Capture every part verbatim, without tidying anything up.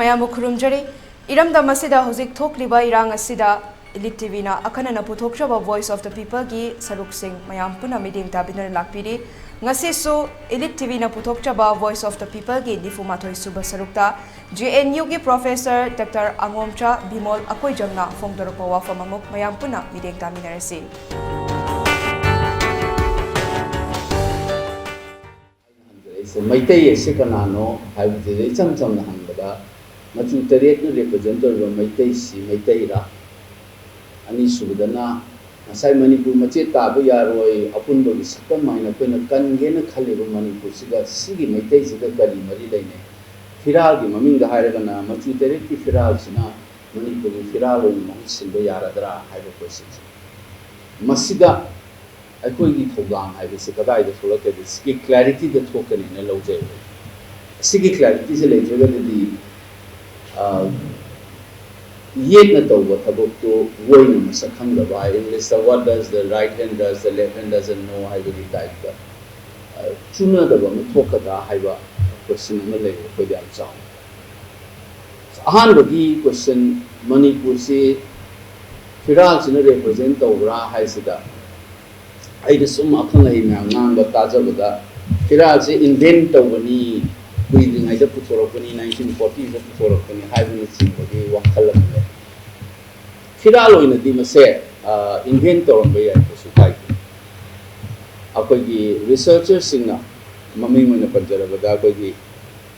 ꯃꯌꯥꯝꯕꯨ ꯈꯨꯔꯨꯝꯖꯔꯤ꯫ ꯏꯔꯝꯗꯝ ꯑꯁꯤꯗ ꯍꯧꯖꯤꯛ ꯊꯣꯛꯂꯤꯕ ꯏꯔꯥꯡ ꯑꯁꯤꯗ Elite ꯇꯤꯚꯤꯅ ꯑꯈꯟꯅꯅ ꯄꯨꯊꯣꯛꯆꯕ Voice of the Peopleꯒꯤ ꯁꯔꯨꯛꯁꯤꯡ ꯃꯌꯥꯝ ꯄꯨꯟꯅ ꯃꯤꯠꯌꯦꯡ ꯇꯥꯕꯤꯗꯨꯅ ꯂꯥꯛꯄꯤꯔꯤ꯫ ꯉꯁꯤꯁꯨ Elite ꯇꯤꯚꯤꯅ ꯄꯨꯊꯣꯛꯆꯕ Voice of the Peopleꯒꯤ ꯅꯤꯐꯨ ꯃꯥꯊꯣꯏ ꯁꯨꯕ ꯁꯔꯨꯛꯇ JNUꯒꯤ Professor Doctor ꯑꯉꯣꯝꯆꯥ ꯕꯤꯃꯣꯜ ꯑꯀꯣꯏꯖꯝꯅ ꯐꯣꯡꯗꯣꯔꯛꯄ ꯋꯥꯐꯝ ꯑꯃꯨꯛ ꯃꯌꯥꯝ ꯄꯨꯟꯅ ꯃꯤꯠꯌꯦꯡ ꯇꯥꯃꯤꯟꯅꯔꯁꯤ꯫ ꯑꯩꯅ ꯍꯪꯖꯔꯛꯏꯁꯦ, ꯃꯩꯇꯩ ꯑꯁꯤ ꯀꯅꯥꯅꯣ ꯍꯥꯏꯕꯁꯤꯗ ꯏꯆꯝ ꯆꯝꯅ ꯍꯪꯕꯗ, ꯃꯆꯨ ꯇꯔꯦꯠꯅ represent ꯇꯧꯔꯤꯕ ꯃꯩꯇꯩꯁꯤ ꯃꯩꯇꯩꯔꯥ? ꯑꯅꯤꯁꯨꯕꯗꯅ, ꯉꯁꯥꯏ ꯃꯅꯤꯄꯨꯔ ꯃꯆꯦꯠ ꯇꯥꯕ ꯌꯥꯔꯣꯏ, ꯑꯄꯨꯟꯕꯒꯤ ꯁꯛꯇꯝ ꯍꯥꯏꯅ ꯑꯩꯈꯣꯏꯅ ꯀꯟꯒꯦꯅ ꯈꯜꯂꯤꯕ ꯃꯅꯤꯄꯨꯔꯁꯤꯒ ꯁꯤꯒꯤ ꯃꯩꯇꯩꯁꯤꯒ ꯀꯔꯤ ꯃꯔꯤ ꯂꯩꯅꯩ? ꯐꯤꯔꯥꯜꯒꯤ ꯃꯃꯤꯡꯗ ꯍꯥꯏꯔꯒꯅ, ꯃꯆꯨ ꯇꯔꯦꯠꯀꯤ ꯐꯤꯔꯥꯜꯁꯤꯅ ꯃꯅꯤꯄꯨꯔꯒꯤ ꯐꯤꯔꯥꯜ ꯑꯣꯏꯅ ꯃꯍꯨꯠ ꯁꯤꯟꯕ ꯌꯥꯔꯗ꯭ꯔꯥ ꯍꯥꯏꯕ question ꯁꯦ꯫ ꯃꯁꯤꯗ ꯑꯩꯈꯣꯏꯒꯤ ꯊꯧꯗꯥꯡ ꯍꯥꯏꯕꯁꯤ ꯀꯗꯥꯏꯗ ꯊꯣꯛꯂꯛꯀꯅꯤ? ꯁꯤꯒꯤ clarityꯗ ꯊꯣꯛꯀꯅꯤꯅ ꯂꯧꯖꯩ꯫ ꯁꯤꯒꯤ clarityꯁꯦ ꯂꯩꯇ꯭ꯔꯒꯗꯤ, ꯑ, ꯌꯦꯠꯅ ꯇꯧꯕ ꯊꯕꯛꯇꯨ ꯑꯣꯏꯅ ꯃꯁꯛ ꯈꯪꯗꯕ ꯍꯥꯏ, Englishꯇ "What does the right hand does, the left hand doesn't know" ꯍꯥꯏꯕꯒꯤ typeꯇ, ꯑ, ꯆꯨꯅꯗꯕ ꯑꯃ ꯊꯣꯛꯀꯗ꯭ꯔꯥ ꯍꯥꯏꯕ question ꯑꯃ ꯂꯩ ꯑꯩꯈꯣꯏꯗ ꯌꯥꯝ ꯆꯥꯎꯅ꯫ ꯑꯍꯥꯟꯕꯒꯤ question, ꯃꯅꯤꯄꯨꯔꯁꯤ ꯐꯤꯔꯥꯜꯁꯤꯅ represent ꯇꯧꯕ꯭ꯔꯥ ꯍꯥꯏꯁꯤꯗ, ꯑꯩꯅ ꯁꯨꯝ ꯑꯈꯪ ꯑꯍꯩ ꯃꯌꯥꯝ ꯉꯥꯡꯕ ꯇꯥꯖꯕꯗ, ꯐꯤꯔꯥꯜꯁꯦ invent ꯇꯧꯕꯅꯤ, ꯀꯨꯏꯗ꯭ꯔꯤꯉꯩꯗ ꯄꯨꯊꯣꯔꯛꯄꯅꯤ, nineteen fortyꯗ ꯄꯨꯊꯣꯔꯛꯄꯅꯤ ꯍꯥꯏꯕꯅꯆꯤꯡꯕꯒꯤ ꯋꯥꯈꯜ ꯑꯃ ꯂꯩ꯫ ꯐꯤꯔꯥꯜ ꯑꯣꯏꯅꯗꯤ ꯃꯁꯦ, ꯑ, invent ꯇꯧꯔꯝꯕ ꯌꯥꯏ, ꯀꯩꯁꯨ ꯀꯥꯏꯗꯦ꯫ ꯑꯩꯈꯣꯏꯒꯤ researcherꯁꯤꯡꯅ, ꯃꯃꯤꯡ ꯑꯣꯏꯅ ꯄꯟꯖꯔꯕꯗ, ꯑꯩꯈꯣꯏꯒꯤ,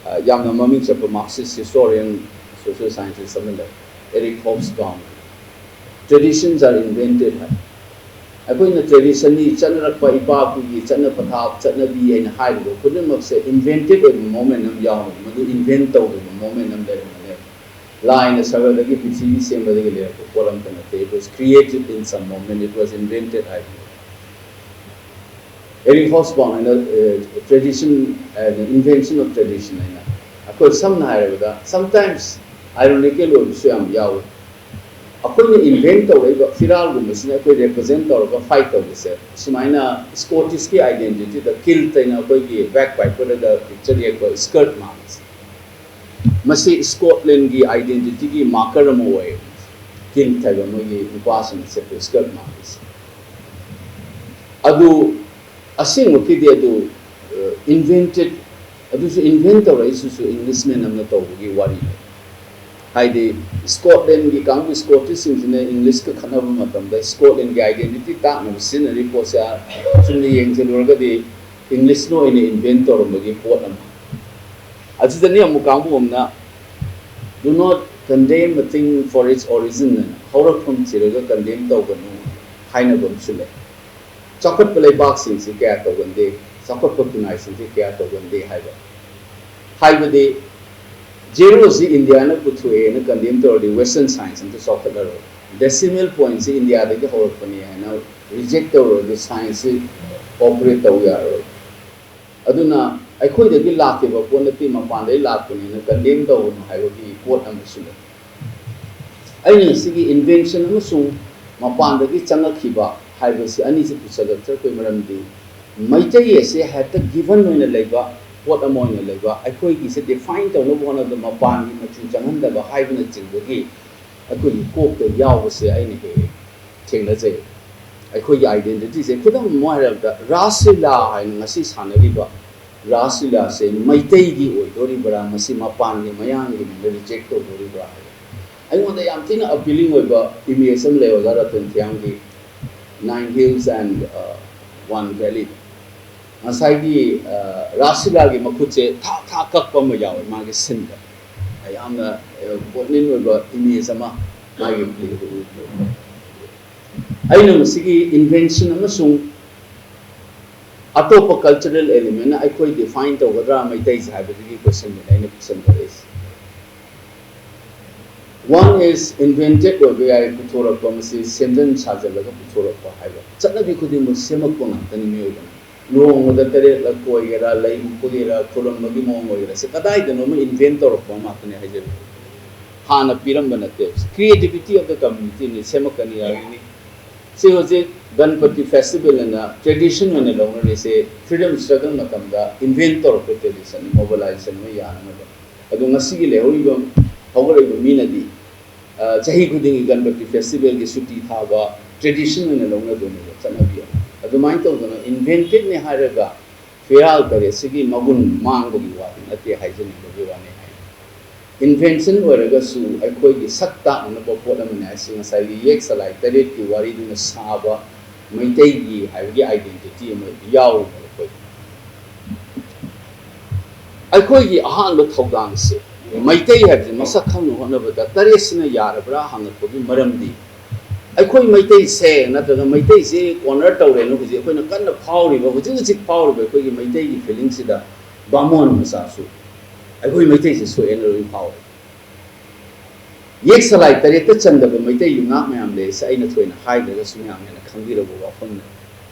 ꯑ, ꯌꯥꯝꯅ ꯃꯃꯤꯡ ꯆꯠꯄ Marxist historian, social scientist ꯑꯃ ꯂꯩ, Eric Hobsbawm꯫ "Traditions are invented" ꯍꯥꯏ꯫ ꯑꯩꯈꯣꯏꯅ traditionꯅꯤ, ꯆꯠꯅꯔꯛꯄ ꯏꯄꯥ ꯏꯄꯨꯒꯤ ꯆꯠꯅ ꯄꯊꯥꯞ, ꯆꯠꯅꯕꯤ ꯍꯥꯏꯅ ꯍꯥꯏꯔꯤꯕ ꯈꯨꯗꯤꯡꯃꯛꯁꯦ invented ꯑꯣꯏꯕ moment ꯑꯃ ꯌꯥꯎꯔꯝꯃꯤ, ꯃꯗꯨ invent ꯇꯧꯗꯕ moment ꯑꯃ ꯂꯩꯔꯝꯕꯅꯦ꯫ ꯂꯥꯏꯅ ꯁꯔꯒꯗꯒꯤ ꯄ꯭ꯔꯤꯊꯤꯕꯤ ꯁꯦꯝꯕꯗꯒꯤ ꯂꯩꯔꯛꯄ ꯄꯣꯠ ꯑꯃꯇ ꯅꯠꯇꯦ, it was created in some moment, it was invented ꯍꯥꯏꯕꯅꯤ꯫ Eric Hobsbawm ꯍꯥꯏꯅ, ꯑ, tradition, ꯑ, invention of tradition ꯍꯥꯏꯅ, ꯑꯩꯈꯣꯏ ꯁꯝꯅ ꯍꯥꯏꯔꯕꯗ, sometimes ironical ꯑꯣꯏꯕꯁꯨ ꯌꯥꯝ ꯌꯥꯎꯏ꯫ ꯑꯩꯈꯣꯏꯅ invent ꯇꯧꯔꯛꯏꯕ ꯐꯤꯔꯥꯜꯒꯨꯝꯕꯁꯤꯅ ꯑꯩꯈꯣꯏ represent ꯇꯧꯔꯒ fight ꯇꯧꯕꯁꯦ, ꯁꯨꯃꯥꯏꯅ Scottishꯀꯤ identityꯗ kilt ꯍꯥꯏꯅ ꯑꯩꯈꯣꯏꯒꯤ bagpiperꯗꯒ picture ꯌꯦꯛꯄ skirt ꯃꯥꯟꯕꯁꯦ, ꯃꯁꯤ ꯁ꯭ꯀꯣꯠꯂꯦꯟꯒꯤ ꯑꯥꯏꯗꯦꯟꯇꯤꯇꯤꯒꯤ ꯃꯥꯔꯀꯔ ꯑꯃ ꯑꯣꯏ꯫ ꯀꯤꯜꯠ ꯍꯥꯏꯕ ꯃꯣꯏꯒꯤ ꯅꯨꯄꯥꯁꯤꯡꯅ ꯁꯦꯠꯄ ꯁ꯭ꯀꯔꯠ ꯃꯥꯟꯕꯁꯦ꯫ ꯑꯗꯨ ꯑꯁꯦꯡꯕꯒꯤꯗꯤ ꯑꯗꯨ ꯏꯟꯚꯦꯟꯇꯦꯠ, ꯑꯗꯨꯁꯨ ꯏꯟꯚꯦꯟ ꯇꯧꯔꯛꯏꯁꯤꯁꯨ ꯏꯪꯂꯤꯁꯃꯦꯟ ꯑꯃꯅ ꯇꯧꯕꯒꯤ ꯋꯥꯔꯤꯅꯤ꯫ ꯍꯥꯏꯗꯤ ꯁ꯭ꯀꯣꯠꯂꯦꯟꯒꯤ ꯀꯥꯡꯕꯨ, ꯁ꯭ꯀꯣꯇꯤꯁꯁꯤꯡꯁꯤꯅ ꯏꯪꯂꯤꯁꯀ ꯈꯠꯅꯕ ꯃꯇꯝꯗ ꯁ꯭ꯀꯣꯠꯂꯦꯟꯒꯤ ꯑꯥꯏꯗꯦꯟꯇꯤꯇꯤ ꯇꯥꯛꯅꯕ ꯁꯤꯖꯤꯟꯅꯔꯤꯕ ꯄꯣꯠꯁꯦ ꯆꯨꯝꯅ ꯌꯦꯡꯁꯤꯜꯂꯨꯔꯒꯗꯤ ꯏꯪꯂꯤꯁꯅ ꯑꯣꯏꯅ ꯏꯟꯚꯦꯟ ꯇꯧꯔꯝꯕꯒꯤ ꯄꯣꯠ ꯑꯃ꯫ ꯑꯗꯨꯗꯅꯤ ꯑꯃꯨꯛ ꯀꯥꯡꯕꯨ ꯑꯃꯅ "Do not condemn a thing for its origin" ꯍꯥꯏꯅ, ꯍꯧꯔꯛꯐꯝ ꯊꯤꯔꯒ ꯀꯟꯗꯦꯝ ꯇꯧꯒꯅꯨ ꯍꯥꯏꯅꯕ ꯑꯃꯁꯨ ꯂꯩ꯫ ꯆꯥꯎꯈꯠꯄ ꯂꯩꯕꯥꯛꯁꯤꯡꯁꯤ ꯀꯌꯥ ꯇꯧꯒꯟꯗꯦ, ꯆꯥꯎꯈꯠꯄ ꯈꯨꯟꯅꯥꯏꯁꯤꯡꯁꯤ ꯀꯌꯥ ꯇꯧꯒꯟꯗꯦ ꯍꯥꯏꯕ꯫ ꯍꯥꯏꯕꯗꯤ ꯖꯦꯔꯣꯁꯤ ꯏꯟꯗꯤꯌꯥꯅ ꯄꯨꯊꯣꯛꯑꯦꯅ ꯀꯟꯗꯦꯝ ꯇꯧꯔꯗꯤ ꯋꯦꯁꯇꯔꯟ ꯁꯥꯏꯟꯁ ꯑꯝꯇ ꯆꯥꯎꯈꯠꯂꯔꯣꯏ꯫ ꯗꯦꯁꯤꯃꯦꯜ ꯄꯣꯏꯟꯁꯤ ꯏꯟꯗꯤꯌꯥꯗꯒꯤ ꯍꯧꯔꯛꯄꯅꯤ ꯍꯥꯏꯅ ꯔꯤꯖꯦꯛ ꯇꯧꯔꯨꯔꯗꯤ ꯁꯥꯏꯟꯁꯁꯤ ꯑꯣꯄꯔꯦꯠ ꯇꯧ ꯌꯥꯔꯣꯏ꯫ ꯑꯗꯨꯅ ꯑꯩꯈꯣꯏꯗꯒꯤ ꯂꯥꯛꯈꯤꯕ ꯄꯣꯠ ꯅꯠꯇꯦ, ꯃꯄꯥꯟꯗꯒꯤ ꯂꯥꯛꯄꯅꯦꯅ ꯀꯟꯗꯦꯝ ꯇꯧꯒꯅꯨ ꯍꯥꯏꯕꯒꯤ ꯄꯣꯠ ꯑꯃꯁꯨ ꯂꯩ꯫ ꯑꯩꯅ ꯁꯤꯒꯤ ꯏꯟꯚꯦꯟꯁꯟ ꯑꯃꯁꯨꯡ ꯃꯄꯥꯟꯗꯒꯤ ꯆꯪꯉꯛꯈꯤꯕ ꯍꯥꯏꯕꯁꯤ ꯑꯅꯤꯁꯤ ꯄꯨꯁꯜꯂꯛꯇ꯭ꯔꯛꯄꯩ ꯃꯔꯝꯗꯤ ꯃꯩꯇꯩ ꯑꯁꯦ ꯍꯦꯛꯇ ꯒꯤꯚꯟ ꯑꯣꯏꯅ ꯂꯩꯕ ꯄꯣꯠ ꯑꯃ ꯑꯣꯏꯅ ꯂꯩꯕ, ꯑꯩꯈꯣꯏꯒꯤꯁꯦ ꯗꯤꯐꯥꯏꯟ ꯇꯧꯅꯕ ꯍꯣꯠꯅꯕꯗ ꯃꯄꯥꯟꯒꯤ ꯃꯆꯨ ꯆꯪꯍꯟꯗꯕ ꯍꯥꯏꯕꯅꯆꯤꯡꯕꯒꯤ ꯑꯩꯈꯣꯏꯒꯤ ꯀꯣꯛꯇ ꯌꯥꯎꯕꯁꯦ ꯑꯩꯅ ꯍꯦꯛ ꯍꯦꯛ ꯊꯦꯡꯅꯖꯩ꯫ ꯑꯩꯈꯣꯏꯒꯤ ꯑꯥꯏꯗꯦꯟꯇꯤꯇꯤꯁꯦ ꯈꯨꯗꯝ ꯑꯃ ꯍꯥꯏꯔꯕꯗ ꯔꯥꯁ ꯂꯤꯂꯥ ꯍꯥꯏꯅ ꯉꯁꯤ ꯁꯥꯟꯅꯔꯤꯕ ꯔꯥꯁ ꯂꯤꯂꯥꯁꯦ ꯃꯩꯇꯩꯒꯤ ꯑꯣꯏꯗꯣꯔꯤꯕ꯭ꯔꯥ, ꯃꯁꯤ ꯃꯄꯥꯟꯒꯤ ꯃꯌꯥꯡꯒꯤꯅ ꯔꯤꯖꯦꯛ ꯇꯧꯗꯣꯔꯤꯕ꯭ꯔꯥ ꯍꯥꯏꯕ꯫ ꯑꯩꯉꯣꯟꯗ ꯌꯥꯝ ꯊꯤꯅ ꯑꯄꯤꯂꯤꯡ ꯑꯣꯏꯕ ꯏꯃꯦꯖ ꯑꯃ ꯂꯩ ꯑꯣꯖꯥ Ratan ꯊꯤꯌꯥꯝꯒꯤ Nine Hills and, uh, One Valley꯫ ꯉꯁꯥꯏꯒꯤ, ꯑ, ꯔꯥꯁ ꯂꯤꯂꯥꯒꯤ ꯃꯈꯨꯠꯁꯦ ꯊꯥꯛ ꯊꯥꯛ ꯀꯛꯄ ꯑꯃ ꯌꯥꯎꯋꯦ ꯃꯥꯒꯤ ꯁꯤꯟꯗ꯫ ꯌꯥꯝꯅ, ꯑ, ꯄꯣꯠꯅꯤꯟ ꯑꯣꯏꯕ ꯏꯃꯦꯖ ꯑꯃ ꯃꯥꯒꯤ ꯄ꯭ꯂꯦꯗ ꯎꯠꯂꯦ꯫ ꯑꯩꯅ ꯃꯁꯤꯒꯤ ꯏꯟꯚꯦꯟꯁꯟ ꯑꯃꯁꯨꯡ ꯑꯇꯣꯞꯄ ꯀꯜꯆꯔꯦꯜ ꯑꯦꯂꯤꯃꯦꯟꯅ ꯑꯩꯈꯣꯏ ꯗꯤꯐꯥꯏꯟ ꯇꯧꯒꯗ꯭ꯔꯥ ꯃꯩꯇꯩꯁꯦ ꯍꯥꯏꯕꯗꯨꯒꯤ ꯀꯣꯏꯁꯟꯗꯨꯅꯦ ꯑꯩꯅ ꯄꯨꯁꯟꯖꯔꯛꯏꯁꯦ꯫ One is invented ꯑꯣꯏꯕ ꯌꯥꯏ, ꯄꯨꯊꯣꯔꯛꯄ, ꯃꯁꯤ ꯁꯦꯝꯖꯤꯟ ꯁꯥꯖꯤꯜꯂꯒ ꯄꯨꯊꯣꯔꯛꯄ ꯍꯥꯏꯕ꯫ ꯆꯠꯅꯕꯤ ꯈꯨꯗꯤꯡꯃꯛ ꯁꯦꯝꯃꯛꯄ ꯉꯥꯛꯇꯅꯤ ꯃꯤꯑꯣꯏꯕꯅ꯫ ꯂꯨꯍꯣꯡꯕꯗ ꯇꯔꯦꯠꯂꯛ ꯀꯣꯏꯒꯦꯔꯥ, ꯂꯩ ꯍꯨꯛꯄꯒꯤꯔꯥ, ꯈꯨꯔꯨꯝꯕꯒꯤ ꯃꯑꯣꯡ ꯑꯣꯏꯒꯦꯔꯥ, ꯁꯤ ꯀꯗꯥꯏꯗꯅꯣꯃ ꯏꯟꯚꯦꯟ ꯇꯧꯔꯛꯄ ꯉꯥꯛꯇꯅꯤ ꯍꯥꯏꯖꯔꯤꯕ꯫ ꯍꯥꯟꯅ ꯄꯤꯔꯝꯕ ꯅꯠꯇꯦ꯫ Creativity of the communityꯅꯤ ꯁꯦꯝꯃꯛꯀꯅꯤ ꯍꯥꯏꯔꯤꯅꯤ꯫ ꯁꯤ ꯍꯧꯖꯤꯛ ꯒꯟꯄꯇꯤ ꯐꯦꯁꯇꯤꯚꯦꯜ ꯑꯅ ꯇ꯭ꯔꯦꯗꯤꯁꯟ ꯑꯣꯏꯅ ꯂꯧꯅꯔꯤꯁꯦ ꯐ꯭ꯔꯤꯗꯝ ꯁ꯭ꯇ꯭ꯔꯒꯜ ꯃꯇꯝꯗ ꯏꯟꯚꯦꯟ ꯇꯧꯔꯛꯄ ꯇ꯭ꯔꯦꯗꯤꯁꯟꯅꯤ, ꯃꯣꯕꯤꯂꯥꯏꯖꯦꯁꯟ ꯑꯃ ꯌꯥꯅꯅꯕ꯫ ꯑꯗꯣ ꯉꯁꯤꯒꯤ ꯂꯩꯍꯧꯔꯤꯕ, ꯍꯧꯒꯠꯂꯛꯏꯕ ꯃꯤꯅꯗꯤ, ꯑ, ꯆꯍꯤ ꯈꯨꯗꯤꯡꯒꯤ ꯒꯅꯄꯇꯤ ꯐꯦꯁꯇꯤꯚꯦꯜꯒꯤ ꯁꯨꯇꯤ ꯊꯥꯕ ꯇ꯭ꯔꯦꯗꯤꯁꯟ ꯑꯣꯏꯅ ꯂꯧꯅꯗꯣꯏꯅꯦꯕ, ꯆꯠꯅꯕꯤ ꯑꯃ꯫ ꯑꯗꯨꯃꯥꯏꯅ ꯇꯧꯗꯅ ꯏꯟꯚꯦꯟꯇꯦꯗꯅꯦ ꯍꯥꯏꯔꯒ ꯐꯤꯔꯥꯜ ꯇꯔꯦꯠꯁꯤꯒꯤ ꯃꯒꯨꯟ ꯃꯥꯡꯕꯒꯤ ꯋꯥꯗꯤ ꯅꯠꯇꯦ, ꯍꯥꯏꯖꯅꯤꯡꯕꯒꯤ ꯋꯥꯅꯤ ꯍꯥꯏ꯫ ꯏꯟꯚꯦꯟꯁꯟ ꯑꯣꯏꯔꯒꯁꯨ ꯑꯩꯈꯣꯏꯒꯤ ꯁꯛ ꯇꯥꯛꯅꯅꯕ ꯄꯣꯠ ꯑꯃꯅꯤ ꯍꯥꯏꯁꯤ ꯉꯁꯥꯏꯒꯤ ꯌꯦꯛ ꯆꯂꯥꯏ ꯇꯔꯦꯠꯀꯤ ꯋꯥꯔꯤꯗꯨꯅ ꯁꯥꯕ ꯃꯩꯇꯩꯒꯤ ꯍꯥꯏꯕꯒꯤ ꯑꯥꯏꯗꯦꯟꯇꯤꯇꯤ ꯑꯃ ꯌꯥꯎꯔꯤꯕ ꯑꯩꯈꯣꯏ꯫ ꯑꯩꯈꯣꯏꯒꯤ ꯑꯍꯥꯟꯕ ꯊꯧꯗꯥꯡꯁꯦ, ꯃꯩꯇꯩ ꯍꯥꯏꯕꯁꯦ ꯃꯁꯛ ꯈꯪꯅ ꯍꯣꯠꯅꯕꯗ ꯇꯔꯦꯠꯁꯤꯅ ꯌꯥꯔꯕ꯭ꯔꯥ ꯍꯪꯉꯛꯄꯒꯤ ꯃꯔꯝꯗꯤ, ꯑꯩꯈꯣꯏ ꯃꯩꯇꯩꯁꯦ ꯅꯠꯇ꯭ꯔꯒ ꯃꯩꯇꯩꯁꯦ ꯀꯣꯔꯅꯔ ꯇꯧꯔꯦꯅ ꯍꯧꯖꯤꯛ ꯑꯩꯈꯣꯏꯅ ꯀꯟꯅ ꯐꯥꯎꯔꯤꯕ, ꯍꯧꯖꯤꯛ ꯍꯧꯖꯤꯛ ꯐꯥꯎꯔꯤꯕ ꯑꯩꯈꯣꯏꯒꯤ ꯃꯩꯇꯩꯒꯤ ꯐꯤꯂꯤꯡꯁꯤꯗ ꯕꯥꯃꯣꯟ ꯃꯆꯥꯁꯨ ꯑꯩꯈꯣꯏ ꯃꯩꯇꯩꯁꯦ ꯁꯣꯛꯑꯦꯅ ꯂꯣꯏ ꯐꯥꯎꯔꯦ꯫ ꯌꯦꯛ ꯆꯂꯥꯏ ꯇꯔꯦꯠꯇ ꯆꯟꯗꯕ ꯃꯩꯇꯩ ꯌꯨꯝꯅꯥꯛ ꯃꯌꯥꯝ ꯂꯩꯔꯤꯁꯦ ꯑꯩꯅ ꯊꯣꯏꯅ ꯍꯥꯏꯗ꯭ꯔꯒꯁꯨ ꯃꯌꯥꯝ ꯍꯦꯟꯅ ꯈꯪꯕꯤꯔꯕ ꯋꯥꯐꯝꯅꯤ꯫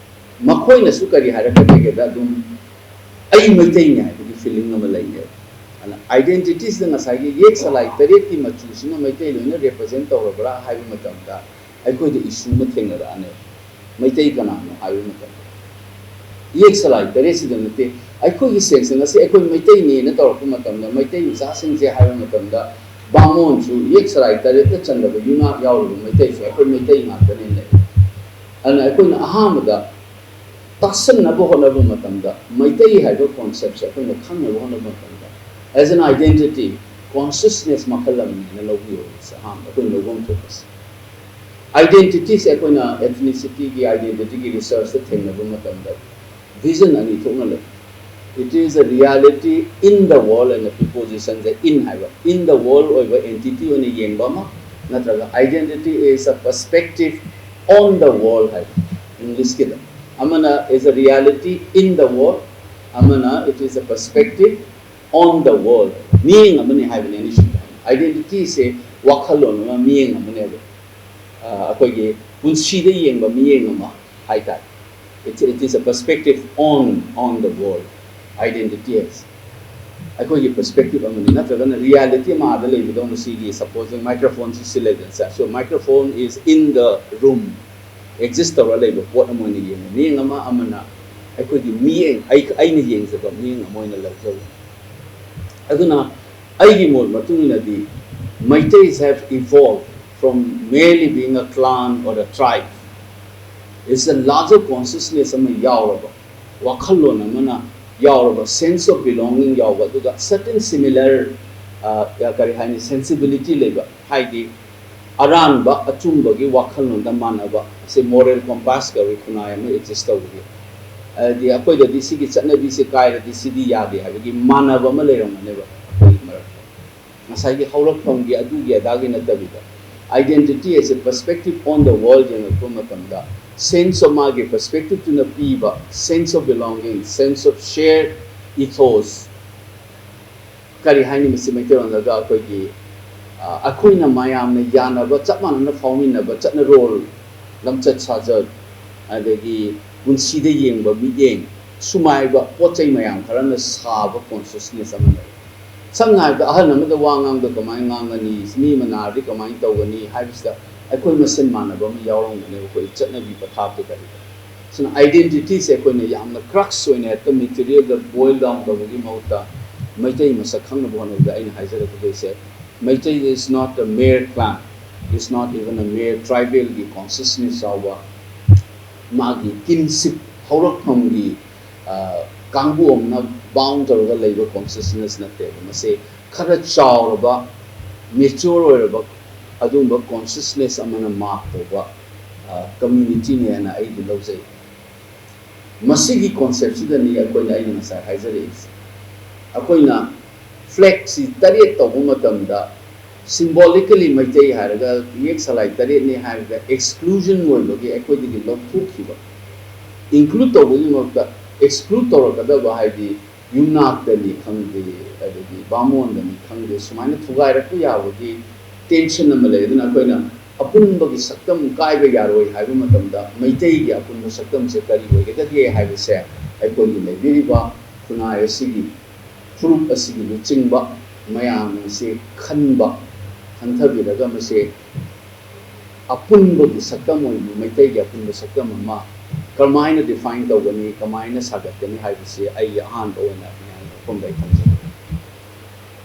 ꯃꯈꯣꯏꯅꯁꯨ ꯀꯔꯤ ꯍꯥꯏꯔꯛꯀꯗꯒꯦꯗ ꯑꯗꯨꯝ ꯑꯩ ꯃꯩꯇꯩꯅꯤ ꯍꯥꯏꯕꯒꯤ ꯐꯤꯂꯤꯡ ꯑꯃ ꯂꯩꯅꯦꯕ꯫ ꯑꯗꯨꯅ ꯑꯥꯏꯗꯦꯟꯇꯤꯇꯤꯁꯤꯗ ꯉꯁꯥꯏꯒꯤ ꯌꯦꯛ ꯆꯂꯥꯏ ꯇꯔꯦꯠꯀꯤ ꯃꯆꯨꯁꯤꯅ ꯃꯩꯇꯩ ꯂꯣꯏꯅ ꯔꯦꯄ꯭ꯔꯖꯦꯟ ꯇꯧꯔꯕ꯭ꯔꯥ ꯍꯥꯏꯕ ꯃꯇꯝꯗ ꯑꯩꯈꯣꯏꯗ ꯏꯁꯨ ꯑꯃ ꯊꯦꯡꯅꯔꯛꯑꯅꯦꯕ꯫ ꯃꯩꯇꯩ ꯀꯅꯥꯅꯣ ꯍꯥꯏꯕ ꯃꯇꯝꯗ ꯌꯦꯛ ꯆꯂꯥꯏ ꯇꯔꯦꯠꯁꯤꯗ ꯅꯠꯇꯦ꯫ ꯑꯩꯈꯣꯏꯒꯤ ꯁꯦꯟꯁꯟ ꯑꯁꯤ ꯑꯩꯈꯣꯏ ꯃꯩꯇꯩꯅꯦꯅ ꯇꯧꯔꯛꯄ ꯃꯇꯝꯗ ꯃꯩꯇꯩ ꯃꯆꯥꯁꯤꯡꯁꯦ ꯍꯥꯏꯕ ꯃꯇꯝꯗ ꯕꯥꯃꯣꯟꯁꯨ ꯌꯦꯛ ꯆꯂꯥꯏ ꯇꯔꯦꯠꯇ ꯆꯟꯗꯕ ꯌꯨꯝꯅꯥꯛ ꯌꯥꯎꯔꯤꯕ ꯃꯩꯇꯩꯁꯨ ꯑꯩꯈꯣꯏ ꯃꯩꯇꯩ ꯉꯥꯛꯇꯅꯦꯅ ꯂꯩ꯫ ꯑꯗꯨꯅ ꯑꯩꯈꯣꯏꯅ ꯑꯍꯥꯟꯕꯗ ꯇꯥꯁꯟꯅꯕ ꯍꯣꯠꯅꯕ ꯃꯇꯝꯗ ꯃꯩꯇꯩ ꯍꯥꯏꯕ ꯀꯣꯟꯁꯦꯞꯁꯦ ꯑꯩꯈꯣꯏꯅ ꯈꯪꯅꯕ ꯍꯣꯠꯅꯕ ꯃꯇꯝꯗ as an identity consciousness ꯃꯈꯜ ꯑꯃꯅꯤꯅ ꯂꯧꯕꯤꯌꯣ ꯍꯥꯏꯕꯁꯦ ꯑꯍꯥꯟꯕ ꯑꯩꯈꯣꯏꯅ ꯂꯧꯐꯝ ꯊꯣꯛꯄꯁꯦ꯫ ꯑꯥꯏꯗꯦꯟꯇꯤꯇꯤꯁꯦ ꯑꯩꯈꯣꯏꯅ ꯑꯦꯊꯅꯤꯁꯤꯇꯤꯒꯤ ꯑꯥꯏꯗꯦꯟꯇꯤꯇꯤꯒꯤ ꯔꯤꯁꯔꯆꯇ ꯊꯦꯡꯅꯕ ꯃꯇꯝꯗ ꯚꯤꯖꯟ ꯑꯅꯤ ꯊꯣꯛꯅ ꯂꯩ꯫ It is a reality in the world and a preposition the in ꯍꯥꯏꯕ, in the world ꯑꯣꯏꯕ ꯑꯦꯟꯇꯤꯇꯤ ꯑꯣꯏꯅ ꯌꯦꯡꯕ ꯑꯃ, ꯅꯠꯇ꯭ꯔꯒ identity is a perspective on the world ꯍꯥꯏꯕ ꯏꯪꯂꯤꯁꯀꯤꯗ꯫ ꯑꯃꯅ is a reality in the world, ꯑꯃꯅ it is a perspective on the world, ꯃꯤꯠꯌꯦꯡ ꯑꯃꯅꯤ ꯍꯥꯏꯕꯅꯤ ꯑꯅꯤꯁꯨꯕ꯫ ꯑꯥꯏꯗꯦꯟꯇꯤꯇꯤꯁꯦ ꯋꯥꯈꯜꯂꯣꯟ ꯑꯃ, ꯃꯤꯠꯌꯦꯡ ꯑꯃꯅꯦꯕ꯫ ꯑ, ꯑꯩꯈꯣꯏꯒꯤ ꯄꯨꯟꯁꯤꯗ ꯌꯦꯡꯕ ꯃꯤꯠꯌꯦꯡ ꯑꯃ ꯍꯥꯏꯇꯥꯔꯦ꯫ It, it is a perspective on, on the world, identity ꯍꯥꯏꯁꯦ꯫ ꯑꯩꯈꯣꯏꯒꯤ ꯄꯔꯁꯄꯦꯛꯇꯤꯞ ꯑꯃꯅꯤ, ꯅꯠꯇ꯭ꯔꯒꯅ ꯔꯤꯌꯦꯂꯤꯇꯤ ꯑꯃ ꯑꯥꯗ ꯂꯩꯕꯗꯧꯅ ꯁꯤꯒꯤ ꯁꯄꯣꯖꯤꯡ ꯃꯥꯏꯀ꯭ꯔꯣꯐꯣꯟꯁꯤ ꯁꯤ ꯂꯩꯗꯅ ꯁꯦ꯫ So microphone is in the room, Axis ꯇꯧꯔ ꯂꯩꯕ ꯄꯣꯠ ꯑꯃ ꯑꯣꯏꯅ ꯌꯦꯡꯕ ꯃꯤꯠꯌꯦꯡ ꯑꯃ, ꯑꯃꯅ ꯑꯩꯈꯣꯏꯒꯤ ꯃꯤꯠꯌꯦꯡ, ꯑꯩ, ꯑꯩꯅ ꯌꯦꯡꯖꯕ ꯃꯤꯠꯌꯦꯡ ꯑꯃ ꯑꯣꯏꯅ ꯂꯧꯖꯕ꯫ ꯑꯗꯨꯅ ꯑꯩꯒꯤ ꯃꯣꯠ ꯃꯇꯨꯡ ꯏꯟꯅꯗꯤ, Meiteis have evolved from merely being a clan or a tribe. It's a larger consciousness ꯑꯃ ꯌꯥꯎꯔꯕ, ꯋꯥꯈꯜꯂꯣꯟ ꯑꯃꯅ ꯌꯥꯎꯔꯕ, sense of belonging ꯌꯥꯎꯕ, ꯑꯗꯨꯒ certain similar, ꯑ, ꯀꯔꯤ ꯍꯥꯏꯅꯤ, sensibility ꯂꯩꯕ, ꯍꯥꯏꯗꯤ ꯑꯔꯥꯟꯕ ꯑꯆꯨꯝꯕꯒꯤ ꯋꯥꯈꯜꯂꯣꯟꯗ ꯃꯥꯟꯅꯕ, ꯁꯤ moral compass ꯀꯧꯏ, ꯈꯨꯟꯅꯥꯏ ꯑꯃ exist ꯇꯧꯕꯒꯤ꯫ ꯍꯥꯏꯗꯤ ꯑꯩꯈꯣꯏꯗꯗꯤ ꯁꯤꯒꯤ ꯆꯠꯅꯕꯤꯁꯦ ꯀꯥꯏꯔꯗꯤ ꯁꯤꯗꯤ ꯌꯥꯗꯦ ꯍꯥꯏꯕꯒꯤ ꯃꯥꯟꯅꯕ ꯑꯃ ꯂꯩꯔꯝꯒꯅꯦꯕ ꯑꯩꯈꯣꯏꯒꯤ ꯃꯔꯛꯇ꯫ ꯉꯁꯥꯏꯒꯤ ꯍꯧꯔꯛꯐꯝꯒꯤ ꯑꯗꯨꯒꯤ ꯑꯗꯥꯒꯤ ꯅꯠꯇꯕꯤꯗ, identity as a perspective on the world ꯌꯦꯡꯉꯛꯄ ꯃꯇꯝꯗ, sense of ꯃꯥꯒꯤ perspective ꯇꯨꯅ ꯄꯤꯕ sense of belonging, sense of shared ethos, ꯀꯔꯤ ꯍꯥꯏꯅꯤ, ꯃꯁꯤ ꯃꯩꯇꯩꯂꯣꯟꯗꯒ ꯑꯩꯈꯣꯏꯒꯤ, ꯑ, ꯑꯩꯈꯣꯏꯅ ꯃꯌꯥꯝꯅ ꯌꯥꯅꯕ, ꯆꯞ ꯃꯥꯟꯅꯅ ꯐꯥꯎꯃꯤꯟꯅꯕ ꯆꯠꯅꯔꯣꯜ, ꯂꯝꯆꯠ ꯁꯥꯖꯠ, ꯑꯗꯒꯤ ꯄꯨꯟꯁꯤꯗ ꯌꯦꯡꯕ ꯃꯤꯠꯌꯦꯡ, ꯁꯨꯃꯥꯏꯕ ꯄꯣꯠ ꯆꯩ ꯃꯌꯥꯝ ꯈꯔꯅ ꯁꯥꯕ consciousness ꯑꯃ ꯂꯩ꯫ ꯁꯝꯅ ꯍꯥꯏꯔꯕꯗ, ꯑꯍꯜ ꯑꯃꯗ ꯋꯥ ꯉꯥꯡꯕꯗ ꯀꯃꯥꯏꯅ ꯉꯥꯡꯒꯅꯤ, ꯃꯤ ꯑꯃ ꯅꯥꯔꯗꯤ ꯀꯃꯥꯏꯅ ꯇꯧꯒꯅꯤ ꯍꯥꯏꯕꯁꯤꯗ ꯑꯩꯈꯣꯏ ꯃꯁꯦꯟ ꯃꯥꯟꯅꯕ ꯑꯃ ꯌꯥꯎꯔꯝꯒꯅꯦꯕ, ꯑꯩꯈꯣꯏ ꯆꯠꯅꯕꯤ ꯄꯊꯥꯞꯇ ꯀꯔꯤꯗ꯫ ꯁꯤꯅ identity ꯁꯦ ꯑꯩꯈꯣꯏꯅ ꯌꯥꯝꯅ crux ꯑꯣꯏꯅ ꯍꯦꯛꯇ material ꯗ boil down ꯇꯧꯕꯒꯤ ꯃꯍꯨꯠꯇ, ꯃꯩꯇꯩ ꯃꯁꯛ ꯈꯪꯅꯕ ꯍꯣꯠꯅꯕꯗ ꯑꯩꯅ ꯍꯥꯏꯖꯔꯛꯀꯗꯣꯏꯁꯦ, Meitei is not a mere clan, is not even a mere tribal ꯒꯤ consciousness ꯌꯥꯎꯕ, ꯃꯥꯒꯤ kinship ꯍꯧꯔꯛꯐꯝꯒꯤ, ꯑ, ꯀꯥꯡꯕꯨ ꯑꯃꯅ bound ꯇꯧꯔꯒ ꯂꯩꯕ consciousness ꯅꯠꯇꯦꯕ꯫ ꯃꯁꯤ ꯈꯔ ꯆꯥꯎꯔꯕ, mature ꯑꯣꯏꯔꯕ ꯑꯗꯨꯒꯨꯝꯕ consciousness ꯑꯃꯅ mark ꯇꯧꯕ, ꯑ, community ꯅꯦꯅ ꯑꯩꯗꯤ ꯂꯧꯖꯩ꯫ ꯃꯁꯤꯒꯤ concept ꯁꯤꯗꯅꯤ ꯑꯩꯈꯣꯏꯅ, ꯑꯩꯅ ꯉꯁꯥꯏ ꯍꯥꯏꯖꯔꯛꯏꯁꯦ꯫ ꯑꯩꯈꯣꯏꯅ flag ꯁꯤ ꯇꯔꯦꯠ ꯇꯧꯕ ꯃꯇꯝꯗ, symbolically ꯃꯩꯇꯩ ꯍꯥꯏꯔꯒ ꯌꯦꯛ ꯁꯂꯥꯏ ꯇꯔꯦꯠꯅꯤ ꯍꯥꯏꯔꯒ exclusion ꯑꯣꯏꯕꯒꯤ ꯑꯩꯈꯣꯏꯗꯒꯤ ꯂꯧꯊꯣꯛꯈꯤꯕ, include ꯇꯧꯕꯒꯤ ꯃꯍꯨꯠꯇ exclude ꯇꯧꯔꯛꯀꯗꯕ, ꯍꯥꯏꯗꯤ ꯌꯨꯝꯅꯥꯛꯇꯅꯤ ꯈꯪꯗꯦ, ꯑꯗꯒꯤ ꯕꯥꯃꯣꯟꯗꯅꯤ ꯈꯪꯗꯦ, ꯁꯨꯃꯥꯏꯅ ꯊꯨꯒꯥꯏꯔꯛꯄ ꯌꯥꯕꯒꯤ tension ꯑꯃ ꯂꯩ꯫ ꯑꯗꯨꯅ ꯑꯩꯈꯣꯏꯅ ꯑꯄꯨꯟꯕꯒꯤ ꯁꯛꯇꯝ ꯀꯥꯏꯕ ꯌꯥꯔꯣꯏ ꯍꯥꯏꯕ ꯃꯇꯝꯗ, ꯃꯩꯇꯩꯒꯤ ꯑꯄꯨꯟꯕ ꯁꯛꯇꯝꯁꯦ ꯀꯔꯤ ꯑꯣꯏꯒꯗꯒꯦ ꯍꯥꯏꯕꯁꯦ, ꯑꯩꯈꯣꯏꯒꯤ ꯂꯩꯕꯤꯔꯤꯕ ꯈꯨꯟꯅꯥꯏ ꯑꯁꯤꯒꯤ, ꯐꯨꯔꯨꯞ ꯑꯁꯤꯒꯤ ꯂꯨꯆꯤꯡꯕ ꯃꯌꯥꯝ ꯑꯁꯤ ꯈꯟꯕ, ꯈꯟꯊꯕꯤꯔꯒ ꯃꯁꯤ ꯑꯄꯨꯟꯕꯒꯤ ꯁꯛꯇꯝ ꯑꯣꯏꯅ, ꯃꯩꯇꯩꯒꯤ ꯑꯄꯨꯟꯕ ꯁꯛꯇꯝ ꯑꯃ ꯀꯔꯝꯍꯥꯏꯅ define ꯇꯧꯒꯅꯤ, ꯀꯃꯥꯏꯅ ꯁꯥꯒꯠꯀꯅꯤ ꯍꯥꯏꯕꯁꯤ ꯑꯩꯒꯤ ꯑꯍꯥꯟꯕ ꯑꯣꯏꯅ ꯃꯌꯥꯝꯒꯤ ꯃꯐꯝꯗ ꯑꯩ ꯊꯝꯖꯒꯦ꯫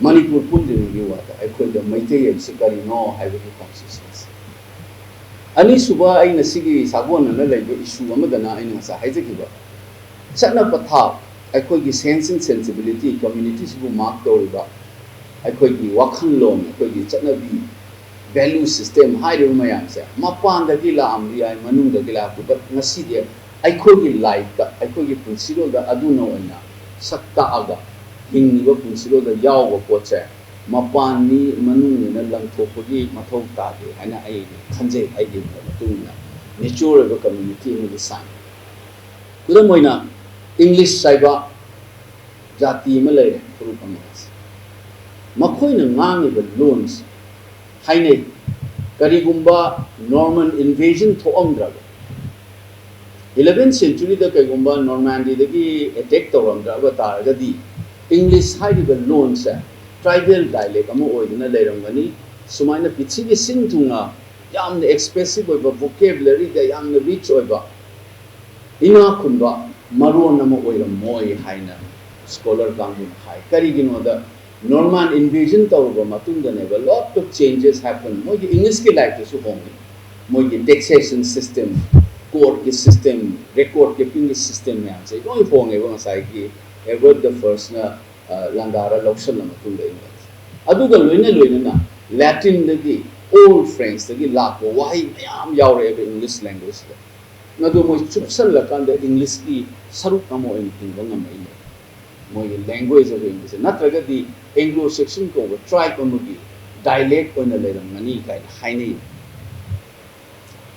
ꯃꯅꯤꯄꯨꯔ ꯄꯨꯝꯗ꯭ꯔꯤꯉꯩꯒꯤ ꯋꯥꯗ ꯑꯩꯈꯣꯏꯗ ꯃꯩꯇꯩ ꯍꯥꯏꯕꯁꯤ ꯀꯔꯤꯅꯣ ꯍꯥꯏꯕꯒꯤ ꯀꯣꯟꯁꯤꯌꯁꯅꯦꯁ꯫ ꯑꯅꯤꯁꯨꯕ, ꯑꯩꯅ ꯁꯤꯒꯤ ꯁꯥꯒꯣꯟꯅꯅ ꯂꯩꯕ ꯏꯁꯨ ꯑꯃꯗꯅ ꯑꯩꯅ ꯉꯁꯥꯏ ꯍꯥꯏꯖꯈꯤꯕ ꯆꯠꯅ ꯄꯊꯥꯞ, ꯑꯩꯈꯣꯏꯒꯤ ꯁꯦꯟꯁ ꯑꯦꯟ ꯁꯦꯟꯁꯤꯕꯤꯂꯤꯇꯤ, ꯀꯝꯃ꯭ꯌꯨꯅꯤꯇꯤꯁꯤꯕꯨ ꯃꯥꯔꯛ ꯇꯧꯔꯤꯕ ꯑꯩꯈꯣꯏꯒꯤ ꯋꯥꯈꯜꯂꯣꯟ, ꯑꯩꯈꯣꯏꯒꯤ ꯆꯠꯅꯕꯤ, ꯚꯦꯂꯨ ꯁꯤꯁꯇꯦꯝ ꯍꯥꯏꯔꯤꯕ ꯃꯌꯥꯝꯁꯦ ꯃꯄꯥꯟꯗꯒꯤ ꯂꯥꯛꯑꯝꯕ ꯌꯥꯏ, ꯃꯅꯨꯡꯗꯒꯤ ꯂꯥꯛꯄ, but ꯉꯁꯤꯗꯤ ꯑꯩꯈꯣꯏꯒꯤ ꯂꯥꯏꯐꯇ, ꯑꯩꯈꯣꯏꯒꯤ ꯄꯨꯟꯁꯤꯔꯣꯜꯗ ꯑꯗꯨꯅ ꯑꯣꯏꯅ ꯁꯛ ꯇꯥꯛꯑꯒ ꯍꯤꯡꯉꯤꯕ ꯄꯨꯟꯁꯤꯔꯣꯜꯗ ꯌꯥꯎꯕ ꯄꯣꯠꯁꯦ ꯃꯄꯥꯟ ꯃꯤ ꯃꯅꯨꯡꯅꯤꯅ ꯂꯪꯊꯣꯛꯄꯒꯤ ꯃꯊꯧ ꯇꯥꯗꯦ ꯍꯥꯏꯅ ꯑꯩ ꯈꯟꯖꯩ꯫ ꯑꯩꯒꯤ ꯃꯣꯠ ꯃꯇꯨꯡ ꯏꯟꯅ ꯃꯦꯆ꯭ꯌꯣꯔ ꯑꯣꯏꯕ ꯀꯝꯃ꯭ꯌꯨꯅꯤꯇꯤ ꯑꯃꯒꯤ ꯁꯥꯏꯟ꯫ ꯈꯨꯗꯝ ꯑꯣꯏꯅ, ꯏꯪꯂꯤꯁ ꯍꯥꯏꯕ ꯖꯥꯇꯤ ꯑꯃ ꯂꯩꯔꯦ, ꯐꯨꯔꯨꯞ ꯑꯃ꯫ ꯃꯈꯣꯏꯅ ꯉꯥꯡꯉꯤꯕ ꯂꯣꯟꯁꯤ ꯍꯥꯏꯅꯩ, ꯀꯔꯤꯒꯨꯝꯕ ꯅꯣꯔꯃꯟ ꯏꯟꯚꯦꯖꯟ ꯊꯣꯛꯑꯝꯗ꯭ꯔꯕ, ꯏꯂꯚꯦꯟ ꯁꯦꯟꯆꯨꯔꯤꯗ ꯀꯩꯒꯨꯝꯕ ꯅꯣꯔꯃꯥꯟꯗꯤꯗꯒꯤ ꯑꯦꯇꯦꯛ ꯇꯧꯔꯝꯗ꯭ꯔꯕ ꯇꯥꯔꯒꯗꯤ, ꯏꯪꯂꯤꯁ ꯍꯥꯏꯔꯤꯕ ꯂꯣꯟꯁꯦ ꯇ꯭ꯔꯥꯏꯕꯦꯜ ꯗꯥꯏꯂꯦꯛ ꯑꯃ ꯑꯣꯏꯗꯨꯅ ꯂꯩꯔꯝꯒꯅꯤ꯫ ꯁꯨꯃꯥꯏꯅ ꯄ꯭ꯔꯤꯊꯤꯕꯤ ꯁꯤꯟ ꯊꯨꯡꯅ ꯌꯥꯝꯅ ꯑꯦꯛꯁꯄ꯭ꯔꯦꯁꯤꯞ ꯑꯣꯏꯕ, ꯚꯣꯀꯦꯕꯨꯂꯔꯤꯗ ꯌꯥꯝꯅ ꯔꯤꯆ ꯑꯣꯏꯕ, ꯏꯅꯥꯛ ꯈꯨꯟꯕ ꯃꯔꯣꯟ ꯑꯃ ꯑꯣꯏꯔꯝꯃꯣꯏ ꯍꯥꯏꯅ ꯁ꯭ꯀꯣꯂꯔ ꯀꯥꯡꯕꯨꯅ ꯍꯥꯏ꯫ ꯀꯔꯤꯒꯤꯅꯣꯗ, ꯅꯣꯔꯃꯥꯟ ꯏꯟꯚꯦꯖꯟ ꯇꯧꯔꯕ ꯃꯇꯨꯡꯗꯅꯦꯕ, lot of changes happen꯫ ꯃꯣꯏꯒꯤ ꯏꯪꯂꯤꯁꯀꯤ ꯂꯥꯏꯔꯤꯛꯇꯁꯨ ꯍꯣꯡꯉꯤ꯫ ꯃꯣꯏꯒꯤ ꯇꯦꯛꯁꯦꯁꯟ ꯁꯤꯁꯇꯦꯝ, ꯀꯣꯔꯠꯀꯤ ꯁꯤꯁꯇꯦꯝ, ꯔꯦꯀꯣꯔꯠ ꯀꯤꯄꯤꯡꯒꯤ ꯁꯤꯁꯇꯦꯝ ꯃꯌꯥꯝꯁꯦ ꯂꯣꯏ ꯍꯣꯡꯉꯦꯕ ꯉꯁꯥꯏꯒꯤ ꯑꯦꯗꯋꯥꯔꯗ ꯗ ꯐꯥꯔꯁꯅ, ꯑ, ꯂꯥꯟꯗꯥꯔ ꯂꯧꯁꯜꯂ ꯃꯇꯨꯡꯗ ꯏꯪꯂꯤꯁ꯫ ꯑꯗꯨꯒ ꯂꯣꯏꯅ ꯂꯣꯏꯅꯅ ꯂꯦꯇꯤꯟꯗꯒꯤ, ꯑꯣꯜ ꯐ꯭ꯔꯦꯟꯁꯇꯒꯤ ꯂꯥꯛꯄ ꯋꯥꯍꯩ ꯃꯌꯥꯝ ꯌꯥꯎꯔꯛꯑꯦꯕ ꯏꯪꯂꯤꯁ ꯂꯦꯡꯒ꯭ꯋꯦꯖꯇ꯫ ꯃꯗꯨ ꯃꯣꯏ ꯆꯨꯞꯁꯜꯂꯀꯥꯟꯗ ꯏꯪꯂꯤꯁꯀꯤ ꯁꯔꯨꯛ ꯑꯃ ꯑꯣꯏꯅ ꯍꯤꯡꯕ ꯉꯝꯃꯛꯏꯅꯦ꯫ ꯃꯣꯏꯒꯤ ꯂꯦꯡꯒ꯭ꯋꯦꯖ ꯑꯣꯐ ꯏꯪꯂꯤꯁ ꯅꯠꯇ꯭ꯔꯒꯗꯤ ꯑꯦꯡꯒ꯭ꯂꯣ ꯁꯦꯛꯁꯟ ꯀꯧꯕ ꯇ꯭ꯔꯥꯏꯕ ꯑꯃꯒꯤ ꯗꯥꯏꯂꯦꯛ ꯑꯣꯏꯅ ꯂꯩꯔꯝꯒꯅꯤ ꯀꯥꯏꯅ ꯍꯥꯏꯅꯩ꯫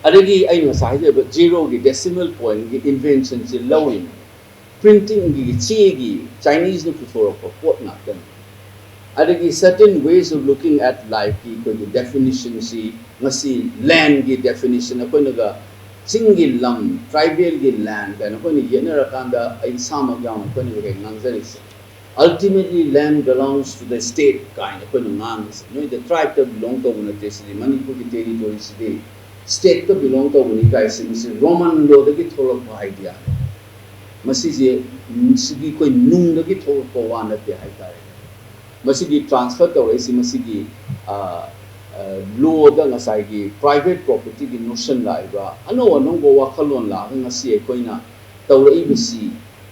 ꯑꯗꯒꯤ ꯑꯩꯅ ꯉꯁꯥꯏ ꯍꯥꯏꯖꯕ ꯖꯤꯔꯣꯒꯤ ꯗꯦꯁꯤꯃꯦꯜ ꯄꯣꯏꯟꯒꯤ ꯏꯟꯚꯦꯟꯁꯟꯁꯤ ꯂꯧꯔꯤꯅꯤ꯫ ꯄ꯭ꯔꯤꯟꯇꯤꯡꯒꯤ, ꯆꯦꯒꯤ ꯆꯥꯏꯅꯤꯁꯅ ꯄꯨꯊꯣꯔꯛꯄ ꯄꯣꯠ ꯉꯥꯛꯇꯅꯤ꯫ ꯑꯗꯒꯤ certain ways of looking at lifeꯀꯤ ꯑꯩꯈꯣꯏꯒꯤ ꯗꯦꯐꯤꯅꯤꯁꯟꯁꯤ, ꯉꯁꯤ ꯂꯦꯟꯒꯤ ꯗꯦꯐꯤꯅꯤꯁꯟ ꯑꯩꯈꯣꯏꯅꯒ ꯆꯤꯡꯒꯤ ꯂꯝ, ꯇ꯭ꯔꯥꯏꯕꯦꯜꯒꯤ ꯂꯦꯟ ꯀꯥꯏꯅ ꯑꯩꯈꯣꯏꯅ ꯌꯦꯠꯅꯔꯀꯥꯟꯗ ꯑꯩ ꯏꯁꯥꯃꯛ ꯌꯥꯎꯅ ꯑꯩꯈꯣꯏꯅ ꯍꯦꯛ ꯉꯥꯡꯖꯔꯤꯁꯦ꯫ Ultimately land belongs to the state ꯀꯥꯏꯅ ꯑꯩꯈꯣꯏꯅ ꯉꯥꯡꯉꯤꯁꯦ꯫ ꯅꯣꯏꯗ ꯇ꯭ꯔꯥꯏꯕꯇ ꯕꯤꯂꯣꯡ ꯇꯧꯕ ꯅꯠꯇꯦ ꯁꯤꯗꯤ, ꯃꯅꯤꯄꯨꯔꯒꯤ ꯇꯦꯔꯤꯇꯣꯔꯤꯁꯤꯗꯤ ꯁ꯭ꯇꯦꯠꯇ ꯕꯤꯂꯣꯡ ꯇꯧꯕꯅꯤ ꯀꯥꯏꯁꯦ, ꯃꯁꯤ ꯔꯣꯃꯟ ꯂꯣꯗꯒꯤ ꯊꯣꯛꯂꯛꯄ ꯑꯥꯏꯗꯤꯌꯥꯅꯤ꯫ ꯃꯁꯤꯁꯦ, ꯁꯤꯗꯤ ꯑꯩꯈꯣꯏ ꯅꯨꯡꯗꯒꯤ ꯊꯣꯛꯂꯛꯄ ꯋꯥ ꯅꯠꯇꯦ ꯍꯥꯏꯇꯥꯔꯦ꯫ ꯃꯁꯤꯒꯤ transfer ꯇꯧꯔꯛꯏꯁꯤ ꯃꯁꯤꯒꯤ ꯂꯣꯗ ꯉꯁꯥꯏꯒꯤ private propertyꯒꯤ notion ꯂꯥꯛꯏꯕ ꯑꯅꯧ ꯑꯅꯧꯕ ꯋꯥꯈꯜꯂꯣꯟ ꯂꯥꯛꯑꯒ ꯉꯁꯤ ꯑꯩꯈꯣꯏꯅ ꯇꯧꯔꯛꯏꯕꯁꯤ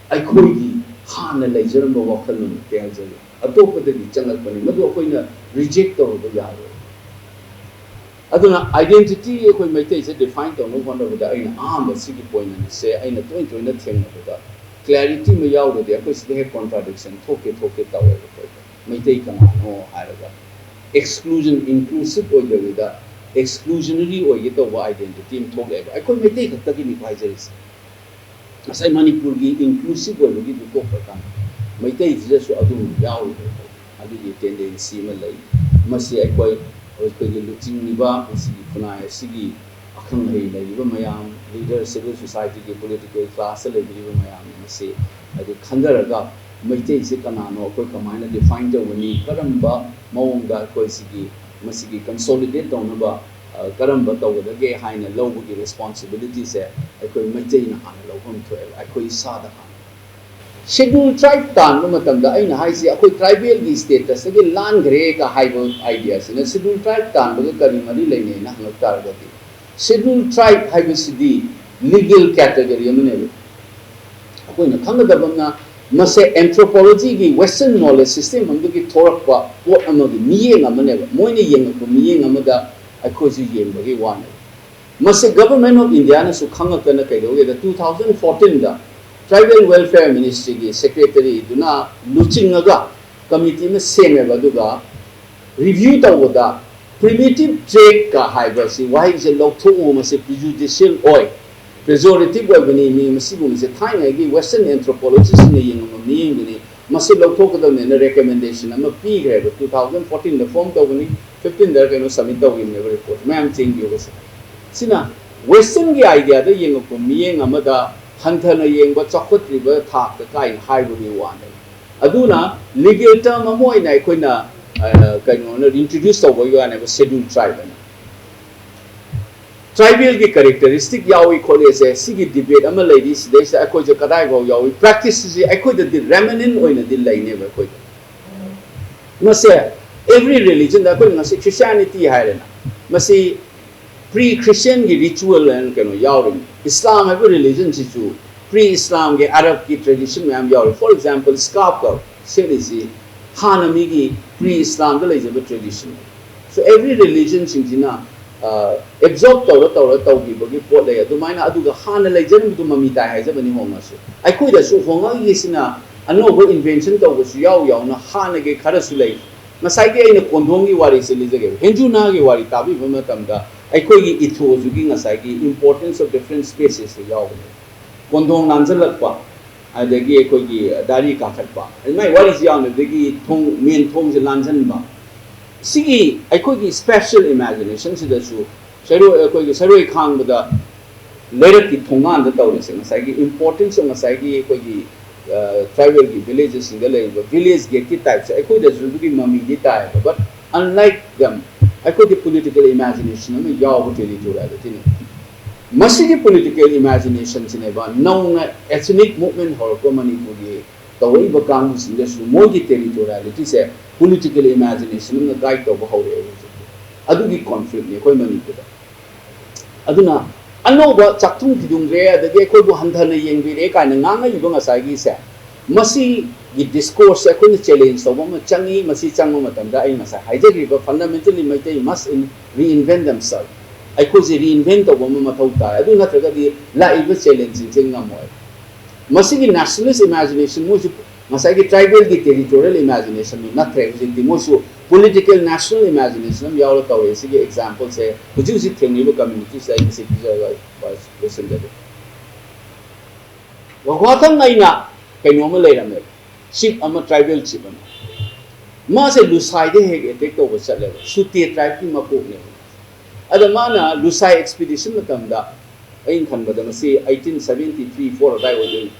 ꯑꯩꯈꯣꯏꯒꯤ ꯍꯥꯟꯅ ꯂꯩꯖꯔꯝꯕ ꯋꯥꯈꯜꯂꯣꯟ ꯅꯠꯇꯦ ꯍꯥꯏꯖꯒꯦ꯫ ꯑꯇꯣꯞꯄꯗꯒꯤ ꯆꯪꯂꯛꯄꯅꯤ, ꯃꯗꯨ ꯑꯩꯈꯣꯏꯅ reject ꯇꯧꯔꯨꯕ ꯌꯥꯔꯣꯏ꯫ ꯑꯗꯨꯅ identity ꯑꯩꯈꯣꯏ ꯃꯩꯇꯩꯁꯦ define ꯇꯧꯅꯕ ꯍꯣꯠꯅꯕꯗ ꯑꯩꯅ ꯑꯍꯥꯟꯕ ꯁꯤꯒꯤ point ꯑꯅꯤꯁꯦ ꯑꯩꯅ ꯇꯣꯏ ꯇꯣꯏꯅ ꯊꯦꯡꯅꯕꯗ clarity ꯑꯃ ꯌꯥꯎꯗ꯭ꯔꯗꯤ ꯑꯩꯈꯣꯏ ꯁꯤꯗ ꯍꯦꯛ contradiction ꯊꯣꯛꯀꯦ ꯊꯣꯛꯀꯦ ꯇꯧꯋꯦꯕ ꯑꯩꯈꯣꯏꯗ꯫ ꯃꯩꯇꯩ ꯀꯅꯥꯅꯣ ꯍꯥꯏꯔꯒ exclusion, inclusive ꯑꯣꯏꯗꯕꯤꯗ exclusionary ꯑꯣꯏꯒꯦ ꯇꯧꯕ identity ꯑꯃ ꯊꯣꯛꯂꯛꯑꯦꯕ꯫ ꯑꯩꯈꯣꯏ ꯃꯩꯇꯩ ꯈꯛꯇꯒꯤꯅꯤꯀꯣ ꯍꯥꯏꯖꯔꯤꯁꯦ꯫ ꯉꯁꯥꯏ ꯃꯅꯤꯄꯨꯔꯒꯤ inclusive ꯑꯣꯏꯕꯒꯤꯗꯨ ꯇꯣꯛꯈ꯭ꯔꯀꯥꯟꯗ ꯃꯩꯇꯩꯁꯤꯗꯁꯨ ꯑꯗꯨꯝ ꯌꯥꯎꯔꯤꯕ ꯑꯗꯨꯒꯤ tendency ꯑꯃ ꯂꯩ꯫ ꯃꯁꯤ ꯑꯩꯈꯣꯏ, ꯑꯩꯈꯣꯏꯒꯤ ꯂꯨꯆꯤꯡꯂꯤꯕ ꯉꯁꯤꯒꯤ ꯈꯨꯟꯅꯥꯏ ꯑꯁꯤꯒꯤ ꯑꯈꯪ ꯑꯍꯩ ꯂꯩꯔꯤꯕ ꯃꯌꯥꯝ, leader, civil societyꯒꯤ political classꯇ ꯂꯩꯕꯤꯔꯤꯕ ꯃꯌꯥꯝ ꯑꯁꯤ ꯍꯥꯏꯗꯤ ꯈꯟꯊꯔꯒ ꯃꯩꯇꯩꯁꯤ ꯀꯅꯥꯅꯣ, ꯑꯩꯈꯣꯏ ꯀꯃꯥꯏꯅ define ꯇꯧꯒꯅꯤ, ꯀꯔꯝꯕ ꯃꯑꯣꯡꯗ ꯑꯩꯈꯣꯏ ꯁꯤꯒꯤ ꯃꯁꯤꯒꯤ consolidate ꯇꯧꯅꯕ ꯀꯔꯝꯕ ꯇꯧꯒꯗꯒꯦ ꯍꯥꯏꯅ ꯂꯧꯕꯒꯤ responsibilityꯁꯦ ꯑꯩꯈꯣꯏ ꯃꯩꯇꯩꯅ ꯍꯥꯟꯅ ꯂꯧꯐꯝ ꯊꯣꯛꯑꯦꯕ, ꯑꯩꯈꯣꯏ ꯏꯁꯥꯗ ꯍꯥꯟꯅ꯫ Schedule tribe ꯇꯥꯟꯕ ꯃꯇꯝꯗ ꯑꯩꯅ ꯍꯥꯏꯁꯤ ꯑꯩꯈꯣꯏ tribalꯒꯤ statusꯇꯒꯤ ꯂꯥꯟꯈ꯭ꯔꯦꯒ ꯍꯥꯏꯕ ideaꯁꯤꯅ Schedule tribe ꯇꯥꯟꯕꯒ ꯀꯔꯤ ꯃꯔꯤ ꯂꯩꯅꯩꯅ ꯍꯪꯂꯛ ꯇꯥꯔꯒꯗꯤ, Schedule tribe ꯍꯥꯏꯕꯁꯤꯗꯤ legal category ꯑꯃꯅꯦꯕ꯫ ꯑꯩꯈꯣꯏꯅ ꯈꯪꯒꯗꯕ ꯑꯃꯅ, ꯃꯁꯦ anthropologyꯒꯤ western knowledge system ꯑꯃꯗꯒꯤ ꯊꯣꯔꯛꯄ ꯄꯣꯠ ꯑꯃꯒꯤ ꯃꯤꯠꯌꯦꯡ ꯑꯃꯅꯦꯕ꯫ ꯃꯣꯏꯅ ꯌꯦꯡꯉꯛꯄ ꯃꯤꯠꯌꯦꯡ ꯑꯃꯗ ꯑꯩꯈꯣꯏꯁꯨ ꯌꯦꯡꯕꯒꯤ ꯋꯥꯅꯦꯕ꯫ ꯃꯁꯤ Government of Indiaꯅꯁꯨ ꯈꯪꯉꯛꯇꯅ ꯀꯩꯗꯧꯒꯦꯗ, two thousand fourteenꯗ Tribal Welfare Ministryꯒꯤ secretaryꯗꯨꯅ ꯂꯨꯆꯤꯡꯉꯒ committee ꯑꯃ ꯁꯦꯝꯃꯦꯕ꯫ ꯑꯗꯨꯒ review ꯇꯧꯕꯗ primitive tradeꯀ ꯍꯥꯏꯕꯁꯤ ꯋꯥꯍꯩꯁꯦ ꯂꯧꯊꯣꯛꯎ, ꯃꯁꯤ prejudicial ꯑꯣꯏ, pejorative ꯑꯣꯏꯕꯅꯤ, ꯃꯤ ꯃꯁꯤꯒꯨꯝꯕꯁꯦ ꯊꯥꯏꯅꯉꯩꯒꯤ western anthropologistꯁꯤꯡꯅ ꯌꯦꯡꯉꯝꯕ ꯃꯤꯠꯌꯦꯡꯗꯨꯅꯤ, ꯃꯁꯤ ꯂꯧꯊꯣꯛꯀꯗꯕꯅꯦꯅ recommendation ꯑꯃ ꯄꯤꯈ꯭ꯔꯦꯕ꯫ Two thousand fourteenꯗ form ꯇꯧꯕꯅꯤ, fifteenꯗ ꯀꯩꯅꯣ submit ꯇꯧꯈꯤꯕꯅꯦꯕ report, ꯃꯌꯥꯝ ꯆꯦꯡꯕꯤꯌꯨ ꯁꯤꯅ꯫ Sina westernꯒꯤ ideaꯗ ꯌꯦꯡꯉꯛꯄ ꯃꯤꯠꯌꯦꯡ ꯑꯃꯗ ꯍꯟꯊꯅ ꯌꯦꯡꯕ, ꯆꯥꯎꯈꯠꯇ꯭ꯔꯤꯕ ꯊꯥꯛꯇ ꯀꯥꯏꯅ ꯍꯥꯏꯕꯒꯤ ꯋꯥꯅꯦꯕ꯫ ꯑꯗꯨꯅ legal term ꯑꯃ ꯑꯣꯏꯅ ꯑꯩꯈꯣꯏꯅ ꯀꯩꯅꯣꯅ introduce ꯇꯧꯕꯒꯤ ꯋꯥꯅꯦꯕ, Schedule tribe ꯑꯅ꯫ Tribalꯒꯤ characteristic ꯌꯥꯎꯏ ꯈꯣꯠꯂꯤꯁꯦ ꯁꯤꯒꯤ debate ꯑꯃ ꯂꯩꯔꯤ꯫ ꯁꯤꯗꯩꯁꯤꯗ ꯑꯩꯈꯣꯏꯁꯦ ꯀꯗꯥꯏꯐꯥꯎ ꯌꯥꯎꯏ, practiceꯁꯤ ꯑꯩꯈꯣꯏꯗꯗꯤ remnant ꯑꯣꯏꯅꯗꯤ ꯂꯩꯅꯦꯕ ꯑꯩꯈꯣꯏꯗ꯫ ꯃꯁꯦ every religion ꯗ ꯑꯩꯈꯣꯏꯅ ꯉꯁꯤ Christianity ꯍꯥꯏꯔꯦꯅ, ꯃꯁꯤ pre Christian ꯒꯤ ritual ꯍꯥꯏꯅ ꯀꯩꯅꯣ ꯌꯥꯎꯔꯤꯅꯤ꯫ ꯏꯁꯂꯥꯝ ꯍꯥꯏꯕ religion ꯁꯤꯁꯨ pre Islam ꯒꯤ Arab ꯀꯤ tradition ꯃꯌꯥꯝ ꯌꯥꯎꯔꯤ꯫ For example, scarf ꯀꯧ ꯁꯦꯠꯂꯤꯁꯤ ꯍꯥꯟꯅ ꯃꯤꯒꯤ pre Islam ꯗ ꯂꯩꯖꯕ tradition꯫ So every religion ꯁꯤꯡꯁꯤꯅ ꯑꯦꯕꯖꯣꯔꯕ ꯇꯧꯔ ꯇꯧꯔ ꯇꯧꯈꯤꯕꯒꯤ ꯄꯣꯠ ꯂꯩ꯫ ꯑꯗꯨꯃꯥꯏꯅ ꯑꯗꯨꯒ ꯍꯥꯟꯅ ꯂꯩꯖꯔꯝꯕꯗꯨ ꯃꯃꯤ ꯇꯥꯏ ꯍꯥꯏꯖꯕꯅꯤ ꯍꯣꯡꯉꯁꯨ꯫ ꯑꯩꯈꯣꯏꯗꯁꯨ ꯍꯣꯡꯉꯛꯏꯁꯤꯅ ꯑꯅꯧꯕ invention ꯇꯧꯕꯁꯨ ꯌꯥꯎ ꯌꯥꯎꯅ ꯍꯥꯟꯅꯒꯤ ꯈꯔꯁꯨ ꯂꯩ꯫ ꯉꯁꯥꯏꯒꯤ ꯑꯩꯅ ꯀꯣꯟꯊꯣꯡꯒꯤ ꯋꯥꯔꯤꯁꯦ ꯂꯤꯖꯒꯦꯕ꯫ ꯍꯦꯟꯖꯨ ꯅꯥꯒꯤ ꯋꯥꯔꯤ ꯇꯥꯕꯤꯕ ꯃꯇꯝꯗ ꯑꯩꯈꯣꯏꯒꯤ ethos ꯀꯤ ꯉꯁꯥꯏꯒꯤ importance of different species ꯁꯦ ꯌꯥꯎꯕꯅꯦ꯫ ꯀꯣꯟꯊꯣꯡ ꯅꯥꯟꯁꯤꯜꯂꯛꯄ, ꯑꯗꯒꯤ ꯑꯩꯈꯣꯏꯒꯤ ꯗꯥꯔꯤ ꯀꯥꯈꯠꯄ, ꯃꯥꯏ ꯋꯥꯔꯤꯁꯤ ꯌꯥꯎꯅ, ꯑꯗꯒꯤ ꯊꯣꯡ, ꯃꯦꯟ ꯊꯣꯡꯁꯦ ꯂꯥꯟꯁꯤꯟꯕ꯫ ꯁꯤꯒꯤ ꯑꯩꯈꯣꯏꯒꯤ spatial imagination ꯁꯤꯗꯁꯨ ꯁꯔꯣꯏ, ꯑꯩꯈꯣꯏꯒꯤ ꯁꯔꯣꯏ ꯈꯥꯡꯕꯗ ꯂꯩꯔꯛꯀꯤ ꯊꯣꯡꯒꯥꯟꯗ ꯇꯧꯔꯤꯁꯦ, ꯉꯁꯥꯏꯒꯤ importance of ꯉꯁꯥꯏꯒꯤ ꯑꯩꯈꯣꯏꯒꯤ tribal ꯒꯤ village ꯁꯤꯡꯗ ꯂꯩꯔꯤꯕ village gate ꯀꯤ type ꯁꯦ ꯑꯩꯈꯣꯏꯗꯁꯨ ꯑꯗꯨꯒꯤ ꯃꯃꯤꯗꯤ ꯇꯥꯏꯌꯦꯕ꯫ But unlike them, ꯑꯩꯈꯣꯏꯗꯤ political imagination ꯑꯃ ꯌꯥꯎꯕ territoriality ꯅꯤ꯫ ꯃꯁꯤꯒꯤ political imagination ꯁꯤꯅꯦꯕ ꯅꯧꯅ ethnic movement ꯍꯧꯔꯛꯄ ꯃꯅꯤꯄꯨꯔꯒꯤ ꯇꯧꯔꯛꯏꯕ ꯀꯥꯡꯕꯨꯁꯤꯡꯗꯁꯨ ꯃꯣꯏꯒꯤ territoriality ꯁꯦ political imagination ꯑꯃꯅ guide ꯇꯧꯕ ꯍꯧꯔꯛꯑꯦ ꯍꯧꯖꯤꯛꯇꯤ꯫ ꯑꯗꯨꯒꯤ conflict ꯅꯤ ꯑꯩꯈꯣꯏ ꯃꯅꯤꯄꯨꯔꯗ꯫ ꯑꯗꯨꯅ ꯑꯅꯧꯕ ꯆꯥꯛꯊꯨꯡ ꯊꯤꯗꯨꯡꯗ꯭ꯔꯦ, ꯑꯗꯒꯤ ꯑꯩꯈꯣꯏꯕꯨ ꯍꯟꯊꯅ ꯌꯦꯡꯕꯤꯔꯦ ꯀꯥꯏꯅ ꯉꯥꯡꯅꯔꯤꯕ ꯉꯁꯥꯏꯒꯤꯁꯦ, ꯃꯁꯤꯒꯤ discourse ꯁꯦ ꯑꯩꯈꯣꯏꯅ challenge ꯇꯧꯕ ꯑꯃ ꯆꯪꯉꯤ꯫ ꯃꯁꯤ ꯆꯪꯕ ꯃꯇꯝꯗ ꯑꯩ ꯉꯁꯥꯏ ꯍꯥꯏꯖꯈ꯭ꯔꯤꯕ fundamentally Meitei must in, reinvent themselves꯫ ꯑꯩꯈꯣꯏꯁꯦ reinvent ꯇꯧꯕ ꯑꯃ ꯃꯊꯧ ꯇꯥꯏ꯫ ꯑꯗꯨ ꯅꯠꯇ꯭ꯔꯒꯗꯤ ꯂꯥꯛꯏꯕ challenge ꯁꯤꯡꯁꯦ ꯉꯝꯃꯣꯏ꯫ ꯃꯁꯤꯒꯤ nationalist imagination ꯃꯣꯏꯁꯨ ꯉꯁꯥꯏꯒꯤ tribal ꯒꯤ territorial imagination ꯗꯨ ꯅꯠꯇ꯭ꯔꯦ꯫ ꯍꯧꯖꯤꯛꯇꯤ ꯃꯣꯏꯁꯨ political national imagination ꯑꯃ ꯌꯥꯎꯔ ꯇꯧꯔꯦ꯫ ꯁꯤꯒꯤ example ꯁꯦ ꯍꯧꯖꯤꯛ ꯍꯧꯖꯤꯛ ꯊꯦꯡꯅꯔꯤꯕ community ꯁꯤꯗ ꯑꯩ ꯉꯁꯤ ꯄꯤꯖꯔꯒ ꯂꯣꯏꯁꯤꯟꯖꯒꯦ꯫ ꯋꯥꯊꯪ ꯑꯩꯅ ꯀꯩꯅꯣꯝꯃ ꯂꯩꯔꯝꯃꯦꯕ, chief ꯑꯃ, tribal chief ꯑꯃ, ꯃꯥꯁꯦ ꯂꯨꯁꯥꯏꯗ ꯍꯦꯛ attack ꯇꯧꯕ ꯆꯠꯂꯦꯕ꯫ ꯁꯨꯇꯦ tribe ꯀꯤ ꯃꯀꯣꯛꯅꯦꯕ꯫ ꯑꯗ ꯃꯥꯅ ꯂꯨꯁꯥꯏ expedition ꯃꯇꯝꯗ, ꯑꯩꯅ ꯈꯟꯕꯗ ꯃꯁꯤ eighteen seventy three four ꯑꯗꯥꯏ ꯑꯣꯏꯗꯣꯏꯅꯤ꯫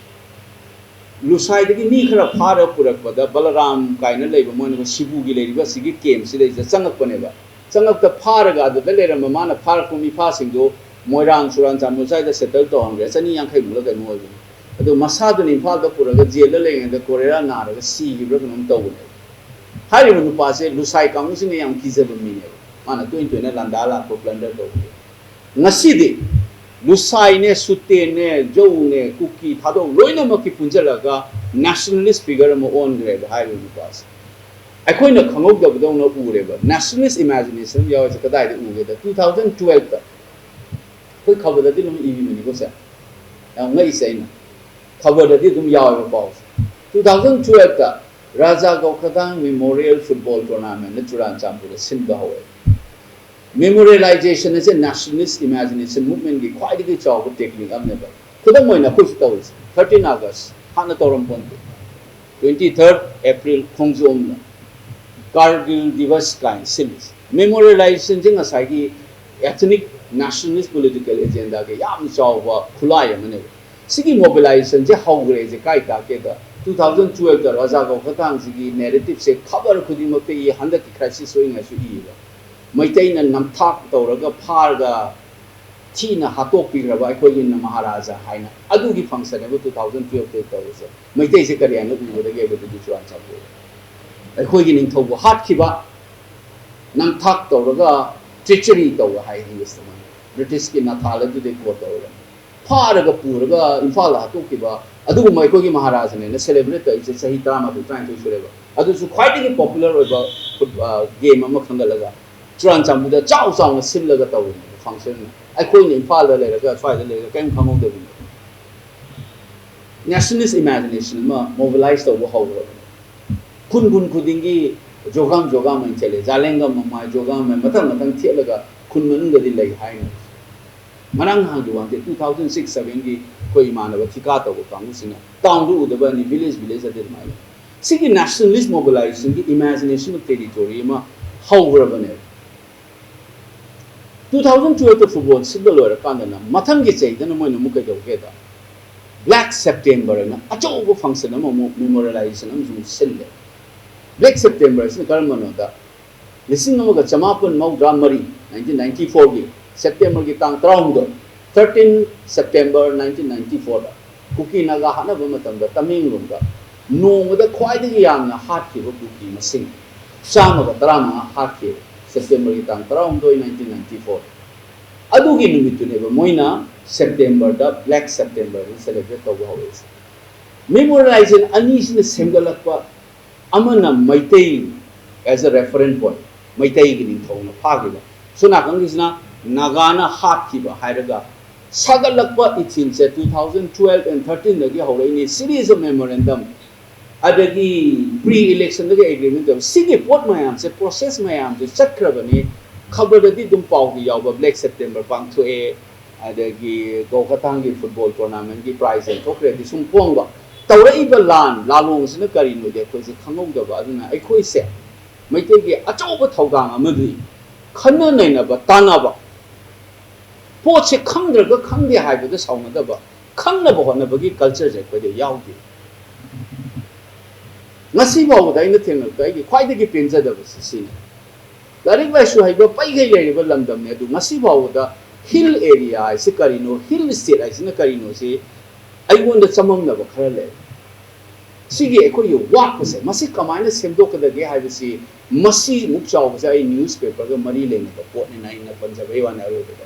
ꯂꯨꯁꯥꯏꯗꯒꯤ ꯃꯤ ꯈꯔ ꯐꯥꯔꯒ ꯄꯨꯔꯛꯄꯗ ꯕꯂꯔꯥꯝ ꯀꯥꯏꯅ ꯂꯩꯕ, ꯃꯣꯏꯅ ꯁꯤꯕꯨꯒꯤ ꯂꯩꯔꯤꯕ ꯑꯁꯤꯒꯤ camp ꯁꯤꯗꯩꯁꯤꯗ ꯆꯪꯉꯛꯄꯅꯦꯕ꯫ ꯆꯪꯉꯛꯇ ꯐꯥꯔꯒ ꯑꯗꯨꯗ ꯂꯩꯔꯝꯕ, ꯃꯥꯅ ꯐꯥꯔꯛꯄ ꯃꯤꯐꯥꯁꯤꯡꯗꯨ ꯃꯣꯏꯔꯥꯡ, ꯆꯨꯔꯥꯟꯆꯥꯟꯄꯨꯔ ꯁ꯭ꯋꯥꯏꯗ settle ꯇꯧꯍꯟꯈ꯭ꯔꯦ꯫ ꯆꯅꯤ ꯌꯥꯡꯈꯩꯃꯨꯛꯂ ꯀꯩꯅꯣ ꯑꯣꯏꯕꯅꯤ꯫ ꯑꯗꯨ ꯃꯁꯥꯗꯨꯅ ꯏꯝꯐꯥꯜꯗ ꯄꯨꯔꯒ ꯖꯦꯜꯗ ꯂꯩꯔꯤꯉꯩꯗ cholera ꯅꯥꯔꯒ ꯁꯤꯈꯤꯕ꯭ꯔꯥ ꯀꯩꯅꯣꯝ ꯇꯧꯕꯅꯦꯕ꯫ ꯍꯥꯏꯔꯤꯕ ꯅꯨꯄꯥꯁꯦ ꯂꯨꯁꯥꯏ ꯀꯥꯡꯕꯨꯁꯤꯡꯅ ꯌꯥꯝ ꯀꯤꯖꯕ ꯃꯤꯅꯦꯕ꯫ ꯃꯥꯅ ꯇꯣꯏꯅ ꯇꯣꯏꯅ ꯂꯥꯟꯗꯥ ꯂꯥꯛꯄ, plunder ꯇꯧꯕ꯫ ꯉꯁꯤꯗꯤ ꯂꯨꯁꯥꯏꯅꯦ, ꯁꯨꯇꯦꯟꯅꯦ, ꯖꯧꯅꯦ, ꯀꯨꯀꯤ, ꯊꯥꯗꯣꯛ ꯂꯣꯏꯅꯃꯛꯀꯤ ꯄꯨꯟꯁꯤꯜꯂꯒ nationalist figure ꯑꯃ ꯑꯣꯟꯈ꯭ꯔꯦꯕ ꯍꯥꯏꯔꯤꯕ ꯅꯨꯄꯥꯁꯦ꯫ ꯑꯩꯈꯣꯏꯅ ꯈꯪꯍꯧꯗꯕꯗꯧꯅ ꯎꯔꯦꯕ꯫ Nationalist imagination ꯑꯃ ꯌꯥꯎꯔꯤꯁꯦ ꯀꯗꯥꯏꯗ ꯎꯒꯦꯗ, two thousand twelve ꯇ꯫ ꯑꯩꯈꯣꯏ ꯈꯕꯔꯗꯗꯤ ꯑꯗꯨꯝ ꯏꯕꯤꯕꯅꯤꯀꯣ ꯁꯦ, ꯌꯥꯝ ꯉꯛꯏꯁꯦ ꯑꯩꯅ꯫ ꯈꯕꯔꯗꯗꯤ ꯑꯗꯨꯝ ꯌꯥꯎꯋꯦꯕ ꯄꯥꯎꯁꯦ꯫ Two thousand twelve ꯇ ꯔꯥꯖꯥ ꯒꯧꯈꯗꯥꯡ Memorial Football Tournament ꯅ ꯆꯨꯔꯥꯟꯆꯥꯟꯄꯨꯔꯗ ꯁꯤꯟꯕ ꯍꯧꯋꯦ꯫ Memorialization ꯑꯁꯦ nationalist imagination movement ꯀꯤ ꯈ꯭ꯋꯥꯏꯗꯒꯤ ꯆꯥꯎꯕ technique ꯑꯃꯅꯦꯕ꯫ ꯈꯨꯗꯝ ꯑꯣꯏꯅ ꯑꯩꯈꯣꯏꯁꯨ ꯇꯧꯔꯤꯁꯦ, thirteen August ꯍꯥꯟꯅ ꯇꯧꯔꯝꯄꯣꯟꯇꯦ, twenty third April ꯈꯣꯡꯖꯣꯝꯅ Kargil Divas ꯀꯥꯏꯅ ꯁꯤꯜꯂꯤꯁꯦ꯫ Memorialization ꯁꯦ ꯉꯁꯥꯏꯒꯤ ethnic nationalist political agenda ꯒꯤ ꯌꯥꯝ ꯆꯥꯎꯕ ꯈꯨꯠꯂꯥꯏ ꯑꯃꯅꯦꯕ꯫ ꯁꯤꯒꯤ mobilization ꯁꯦ ꯍꯧꯈ꯭ꯔꯦꯁꯦ ꯀꯥꯏ ꯇꯥꯛꯀꯦꯗ, two thousand twelve ꯇ ꯔꯥꯖꯥ ꯒꯧꯈꯗꯥꯡꯁꯤꯒꯤ narrative ꯁꯦ ꯈꯕꯔ ꯈꯨꯗꯤꯡꯃꯛꯇ ꯏ, ꯍꯟꯗꯛꯀꯤ crisis ꯑꯣꯏꯉꯩꯁꯨ ꯏꯌꯦꯕ꯫ ꯃꯩꯇꯩꯅ ꯅꯝꯊꯥꯛ ꯇꯧꯔꯒ ꯐꯥꯔꯒ ꯊꯤꯅ ꯍꯥꯠꯇꯣꯛꯄꯤꯈ꯭ꯔꯕ ꯑꯩꯈꯣꯏꯒꯤ ꯃꯍꯥꯔꯥꯖꯥ ꯍꯥꯏꯅ꯫ ꯑꯗꯨꯒꯤ function ꯅꯦꯕ two thousand twelve ꯇ ꯇꯧꯔꯤꯁꯦ꯫ ꯃꯩꯇꯩꯁꯦ ꯀꯔꯤ ꯍꯥꯏꯅ ꯎꯒꯗꯒꯦ ꯍꯥꯏꯕꯗꯨꯗꯤ ꯆꯨꯔꯥꯟꯆꯥꯟꯄꯨꯔ꯫ ꯑꯩꯈꯣꯏꯒꯤ ꯅꯤꯡꯊꯧꯕꯨ ꯍꯥꯠꯈꯤꯕ, ꯅꯝꯊꯥꯛ ꯇꯧꯔꯒ treachery ꯇꯧꯕ ꯍꯥꯏ English ꯇ ꯃꯥꯅ꯫ British ꯀꯤ ꯅꯊꯥꯜ ꯑꯗꯨꯗꯩ quote ꯇꯧꯔꯒ꯫ ꯐꯥꯔꯒ ꯄꯨꯔꯒ ꯏꯝꯐꯥꯜꯗ ꯍꯥꯠꯇꯣꯛꯈꯤꯕ ꯑꯗꯨꯒꯨꯝꯕ ꯑꯩꯈꯣꯏꯒꯤ ꯃꯍꯥꯔꯥꯖꯥꯅꯦꯅ celebrate ꯇꯧꯔꯤꯁꯦ ꯆꯍꯤ ꯇꯔꯥꯃꯥꯊꯣꯏ, ꯇꯔꯥꯅꯤꯊꯣꯏ ꯁꯨꯔꯦꯕ꯫ ꯑꯗꯨꯁꯨ ꯈ꯭ꯋꯥꯏꯗꯒꯤ popular ꯑꯣꯏꯕ ꯐꯨꯠ-, ꯑ, game ꯑꯃ ꯈꯟꯒꯠꯂꯒ ꯆꯨꯔꯥꯟꯆꯥꯟꯄꯨꯔꯗ ꯆꯥꯎ ꯆꯥꯎꯅ ꯁꯤꯜꯂꯒ ꯇꯧꯔꯤꯅꯦꯕ function꯫ ꯑꯩꯈꯣꯏꯅ ꯏꯝꯐꯥꯜꯗ ꯂꯩꯔꯒ, ꯁ꯭ꯋꯥꯏꯗ ꯂꯩꯔꯒ ꯀꯔꯤꯝ ꯈꯪꯍꯧꯗꯕꯤꯅꯦ꯫ Nationalist imagination ꯑꯃ mobilize ꯇꯧꯕ ꯍꯧꯈ꯭ꯔꯕꯅꯦ꯫ ꯈꯨꯟ, ꯈꯨꯟ ꯈꯨꯗꯤꯡꯒꯤ ꯖꯣꯒꯥꯝ ꯖꯣꯒꯥꯝ ꯑꯣꯏꯅ ꯆꯠꯂꯦ꯫ ꯖꯥꯂꯦꯡꯒꯝ ꯃꯃꯥꯏ, ꯖꯣꯒꯥꯝ ꯃꯃꯥꯏ, ꯃꯊꯪ ꯃꯊꯪ ꯊꯦꯠꯂꯒ ꯈꯨꯟ ꯃꯅꯨꯡꯗꯗꯤ ꯂꯩ ꯍꯥꯏꯅ꯫ ꯉꯔꯥꯡ ꯅꯍꯥꯟꯒꯤ ꯋꯥ ꯅꯠꯇꯦ, two thousand six seven ꯒꯤ ꯑꯩꯈꯣꯏ ꯏꯃꯥꯟꯅꯕ ꯊꯤꯀꯥ ꯇꯧꯕ ꯀꯥꯡꯕꯨꯁꯤꯡꯅ town ꯗ ꯎꯗꯕꯅꯤ, village, village ꯗꯗꯤ ꯑꯗꯨꯃꯥꯏꯅ꯫ ꯁꯤꯒꯤ nationalist mobilization ꯒꯤ imagination of territory ꯑꯃ ꯍꯧꯈ꯭ꯔꯕꯅꯦꯕ꯫ Two thousand twelve ꯇ football ꯁꯤꯟꯕ ꯂꯣꯏꯔꯀꯥꯟꯗꯅ ꯃꯊꯪꯒꯤ ꯆꯍꯤꯗꯅ ꯃꯣꯏꯅ ꯑꯃꯨꯛ ꯀꯩꯗꯧꯒꯦꯗ, Black September ꯍꯥꯏꯅ ꯑꯆꯧꯕ function ꯑꯃ ꯑꯃꯨꯛ, memorialization ꯑꯃꯁꯨ ꯑꯃꯨꯛ ꯁꯤꯜꯂꯦ꯫ Black September ꯑꯁꯤꯅ ꯀꯔꯝꯕꯅꯣꯗ, ꯂꯤꯁꯤꯡ ꯑꯃꯒ ꯆꯃꯥꯄꯟ ꯃꯧꯗ꯭ꯔꯥ ꯃꯔꯤ, nineteen ninety four ꯒꯤ September ꯒꯤ ꯇꯥꯡ ꯇꯔꯥꯍꯨꯝꯗꯣꯏ, thirteen September nineteen ninety four ꯗ ꯀꯨꯀꯤ ꯅꯥꯒꯥ ꯍꯥꯠꯅꯕ ꯃꯇꯝꯗ ꯇꯃꯦꯡꯂꯣꯡꯗ ꯅꯣꯡꯃꯗ ꯈ꯭ꯋꯥꯏꯗꯒꯤ ꯌꯥꯝꯅ ꯍꯥꯠꯈꯤꯕ ꯀꯨꯀꯤ ꯃꯁꯤꯡ ꯆꯥꯝꯃꯒ ꯇꯔꯥꯃꯉꯥ ꯍꯥꯠꯈꯤꯕ, ꯁꯦꯞꯇꯦꯝꯕꯔꯒꯤ ꯇꯥꯡ ꯇꯔꯥꯍꯨꯝꯗꯣꯏ, ꯅꯥꯏꯟꯇꯤꯟ ꯅꯥꯏꯟꯇꯤ ꯐꯣꯔ꯫ ꯑꯗꯨꯒꯤ ꯅꯨꯃꯤꯠꯇꯨꯅꯦꯕ ꯃꯣꯏꯅ ꯁꯦꯞꯇꯦꯝꯕꯔꯗ ꯕ꯭ꯂꯦꯛ ꯁꯦꯞꯇꯦꯝꯕꯔ ꯍꯥꯏꯅ ꯁꯦꯂꯦꯕ꯭ꯔꯦꯠ ꯇꯧꯕ ꯍꯧꯔꯛꯏꯁꯦ꯫ ꯃꯦꯃꯣꯔꯤꯌꯦꯂꯥꯏꯖꯦꯁꯟ ꯑꯅꯤꯁꯤꯅ ꯁꯦꯝꯒꯠꯂꯛꯄ, ꯑꯃꯅ Meitei as a reference point, ꯃꯩꯇꯩꯒꯤ ꯅꯤꯡꯊꯧꯅ ꯐꯥꯈꯤꯕ, ꯁꯣꯝ ꯅꯥꯀꯟꯒꯤꯁꯤꯅ ꯅꯥꯒꯥꯅ ꯍꯥꯠꯈꯤꯕ ꯍꯥꯏꯔꯒ ꯁꯥꯒꯠꯂꯛꯄ ꯏꯊꯤꯜꯁꯦ two thousand twelve and thirteen ꯗꯒꯤ ꯍꯧꯔꯛꯏꯅꯤ, series of memorandum, ꯑꯗꯒꯤ ꯄ꯭ꯔꯤ ꯏꯂꯦꯛꯁꯟꯗꯒꯤ ꯑꯦꯒ꯭ꯔꯤꯃꯦꯟ ꯇꯧꯕ꯫ ꯁꯤꯒꯤ ꯄꯣꯠ ꯃꯌꯥꯝꯁꯦ, ꯄ꯭ꯔꯣꯁꯦꯁ ꯃꯌꯥꯝꯁꯦ ꯆꯠꯈ꯭ꯔꯕꯅꯤ꯫ ꯈꯕꯔꯗꯗꯤ ꯑꯗꯨꯝ ꯄꯥꯎꯗꯤ ꯌꯥꯎꯕ, ꯕ꯭ꯂꯦꯛ ꯁꯦꯞꯇꯦꯝꯕꯔ ꯄꯥꯡꯊꯣꯛꯑꯦ, ꯑꯗꯒꯤ ꯒꯣꯜꯀꯇꯥꯡꯒꯤ ꯐꯨꯠꯕꯣꯜ ꯇꯣꯔꯅꯥꯃꯦꯟꯒꯤ ꯄ꯭ꯔꯥꯏꯖ ꯌꯦꯟꯊꯣꯛꯈ꯭ꯔꯦꯗꯤ ꯁꯨꯝ ꯐꯣꯡꯕ꯫ ꯇꯧꯔꯛꯏꯕ ꯂꯥꯟ ꯂꯥꯂꯣꯡꯁꯤꯅ ꯀꯔꯤꯅꯣꯗꯤ ꯑꯩꯈꯣꯏꯁꯦ ꯈꯪꯍꯧꯗꯕ꯫ ꯑꯗꯨꯅ ꯑꯩꯈꯣꯏꯁꯦ ꯃꯩꯇꯩꯒꯤ ꯑꯆꯧꯕ ꯊꯧꯗꯥꯡ ꯑꯃꯗꯤ ꯈꯟꯅ ꯅꯩꯅꯕ, ꯇꯥꯟꯅꯕ, ꯄꯣꯠꯁꯦ ꯈꯪꯗ꯭ꯔꯒ ꯈꯪꯗꯦ ꯍꯥꯏꯕꯗ ꯁꯥꯎꯅꯗꯕ, ꯈꯪꯅꯕ ꯍꯣꯠꯅꯕꯒꯤ ꯀꯜꯆꯔꯁꯦ ꯑꯩꯈꯣꯏꯗ ꯌꯥꯎꯗꯦ꯫ ꯉꯁꯤ ꯐꯥꯎꯕꯗ ꯑꯩꯅ ꯊꯦꯡꯅꯕꯗ ꯑꯩꯒꯤ ꯈ꯭ꯋꯥꯏꯗꯒꯤ ꯄꯦꯟꯖꯗꯕꯁꯤ ꯁꯤꯅꯤ꯫ ꯂꯥꯏꯔꯤꯛ ꯂꯥꯏꯁꯨ ꯍꯩꯕ ꯄꯩꯈꯩ ꯂꯩꯔꯤꯕ ꯂꯝꯗꯝꯅꯤ, ꯑꯗꯨ ꯉꯁꯤ ꯐꯥꯎꯕꯗ ꯍꯤꯜ ꯑꯦꯔꯤꯌꯥ ꯍꯥꯏꯁꯤ ꯀꯔꯤꯅꯣ, ꯍꯤꯜ ꯁ꯭ꯇꯦꯠ ꯍꯥꯏꯁꯤꯅ ꯀꯔꯤꯅꯣ ꯁꯤ ꯑꯩꯉꯣꯟꯗ ꯆꯃꯝꯅꯕ ꯈꯔ ꯂꯩ꯫ ꯁꯤꯒꯤ ꯑꯩꯈꯣꯏꯒꯤ ꯋꯥꯠꯄꯁꯦ, ꯃꯁꯤ ꯀꯃꯥꯏꯅ ꯁꯦꯝꯗꯣꯛꯀꯗꯒꯦ ꯍꯥꯏꯕꯁꯤ, ꯃꯁꯤꯃꯨꯛ ꯆꯥꯎꯕꯁꯦ ꯑꯩ ꯅ꯭ꯌꯨꯁꯄꯦꯄꯔꯒ ꯃꯔꯤ ꯂꯩꯅꯕ ꯄꯣꯠꯅꯤꯅ ꯑꯩꯅ ꯄꯟꯖꯕꯩ ꯋꯥꯅꯤ꯫ ꯑꯔꯣꯏꯕꯗ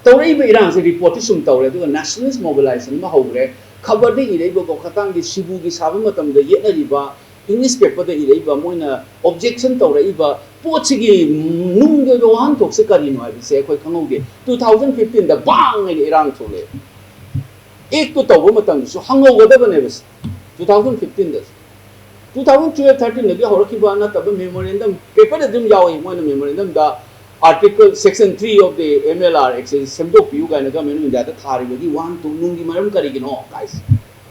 ꯇꯧꯔꯛꯏꯕ ꯏꯔꯥꯡꯁꯦ ꯔꯤꯄꯣꯔꯠꯇꯤ ꯁꯨꯝ ꯇꯧꯔꯦ, ꯑꯗꯨꯒ ꯅꯦꯁꯅꯦꯂꯤꯁ ꯃꯣꯕꯤꯂꯥꯏꯖꯦꯁꯟ ꯑꯃ ꯍꯧꯈ꯭ꯔꯦ꯫ ꯈꯕꯔꯗ ꯏꯔꯛꯏꯕ ꯒꯣꯈꯥꯇꯥꯡꯒꯤ ꯁꯤꯕꯨꯒꯤ ꯁꯥꯕ ꯃꯇꯝꯗ ꯌꯦꯠꯅꯔꯤꯕ, ꯏꯪꯂꯤꯁ ꯄꯦꯄꯔꯗ ꯏꯔꯛꯏꯕ, ꯃꯣꯏꯅ ꯑꯣꯕꯖꯦꯛꯁꯟ ꯇꯧꯔꯛꯏꯕ ꯄꯣꯠꯁꯤꯒꯤ ꯅꯨꯡꯒꯤ ꯑꯣꯏꯕ ꯋꯥꯍꯟꯊꯣꯛꯁꯦ ꯀꯔꯤꯅꯣ ꯍꯥꯏꯕꯁꯦ ꯑꯩꯈꯣꯏ ꯈꯪꯍꯧꯗꯦ꯫ Two thousand fifteenꯗ ꯕꯥꯡ ꯍꯥꯏꯅ ꯏꯔꯥꯡ ꯊꯣꯛꯂꯛꯑꯦ꯫ ꯑꯦꯛꯇꯨ ꯇꯧꯕ ꯃꯇꯝꯗꯁꯨ ꯍꯪꯍꯧꯒꯗꯕꯅꯦꯕ꯫ Two thousand fifteenꯗꯁꯨ, two thousand twelve thirteenꯗꯒꯤ ꯍꯧꯔꯛꯈꯤꯕ ꯅꯠꯇꯕ ꯃꯦꯃꯣꯔꯦꯟꯗꯝ ꯄꯦꯄꯔꯗ ꯑꯗꯨꯝ ꯌꯥꯎꯏ꯫ ꯃꯣꯏꯅ ꯃꯦꯃꯣꯔꯦꯟꯗꯝꯗ article section three of the M L R Act ꯁꯦ ꯁꯦꯝꯗꯣꯛꯄꯤꯌꯨ ꯀꯥꯏꯅ ꯒꯃꯦꯟ ꯑꯣꯐ ꯏꯟꯗꯤꯌꯥꯗ ꯊꯥꯔꯤꯕꯒꯤ ꯋꯥꯍꯟꯊꯣꯛ ꯅꯨꯡꯒꯤ ꯃꯔꯝ ꯀꯔꯤꯒꯤꯅꯣ ꯀꯥꯏꯁꯦ,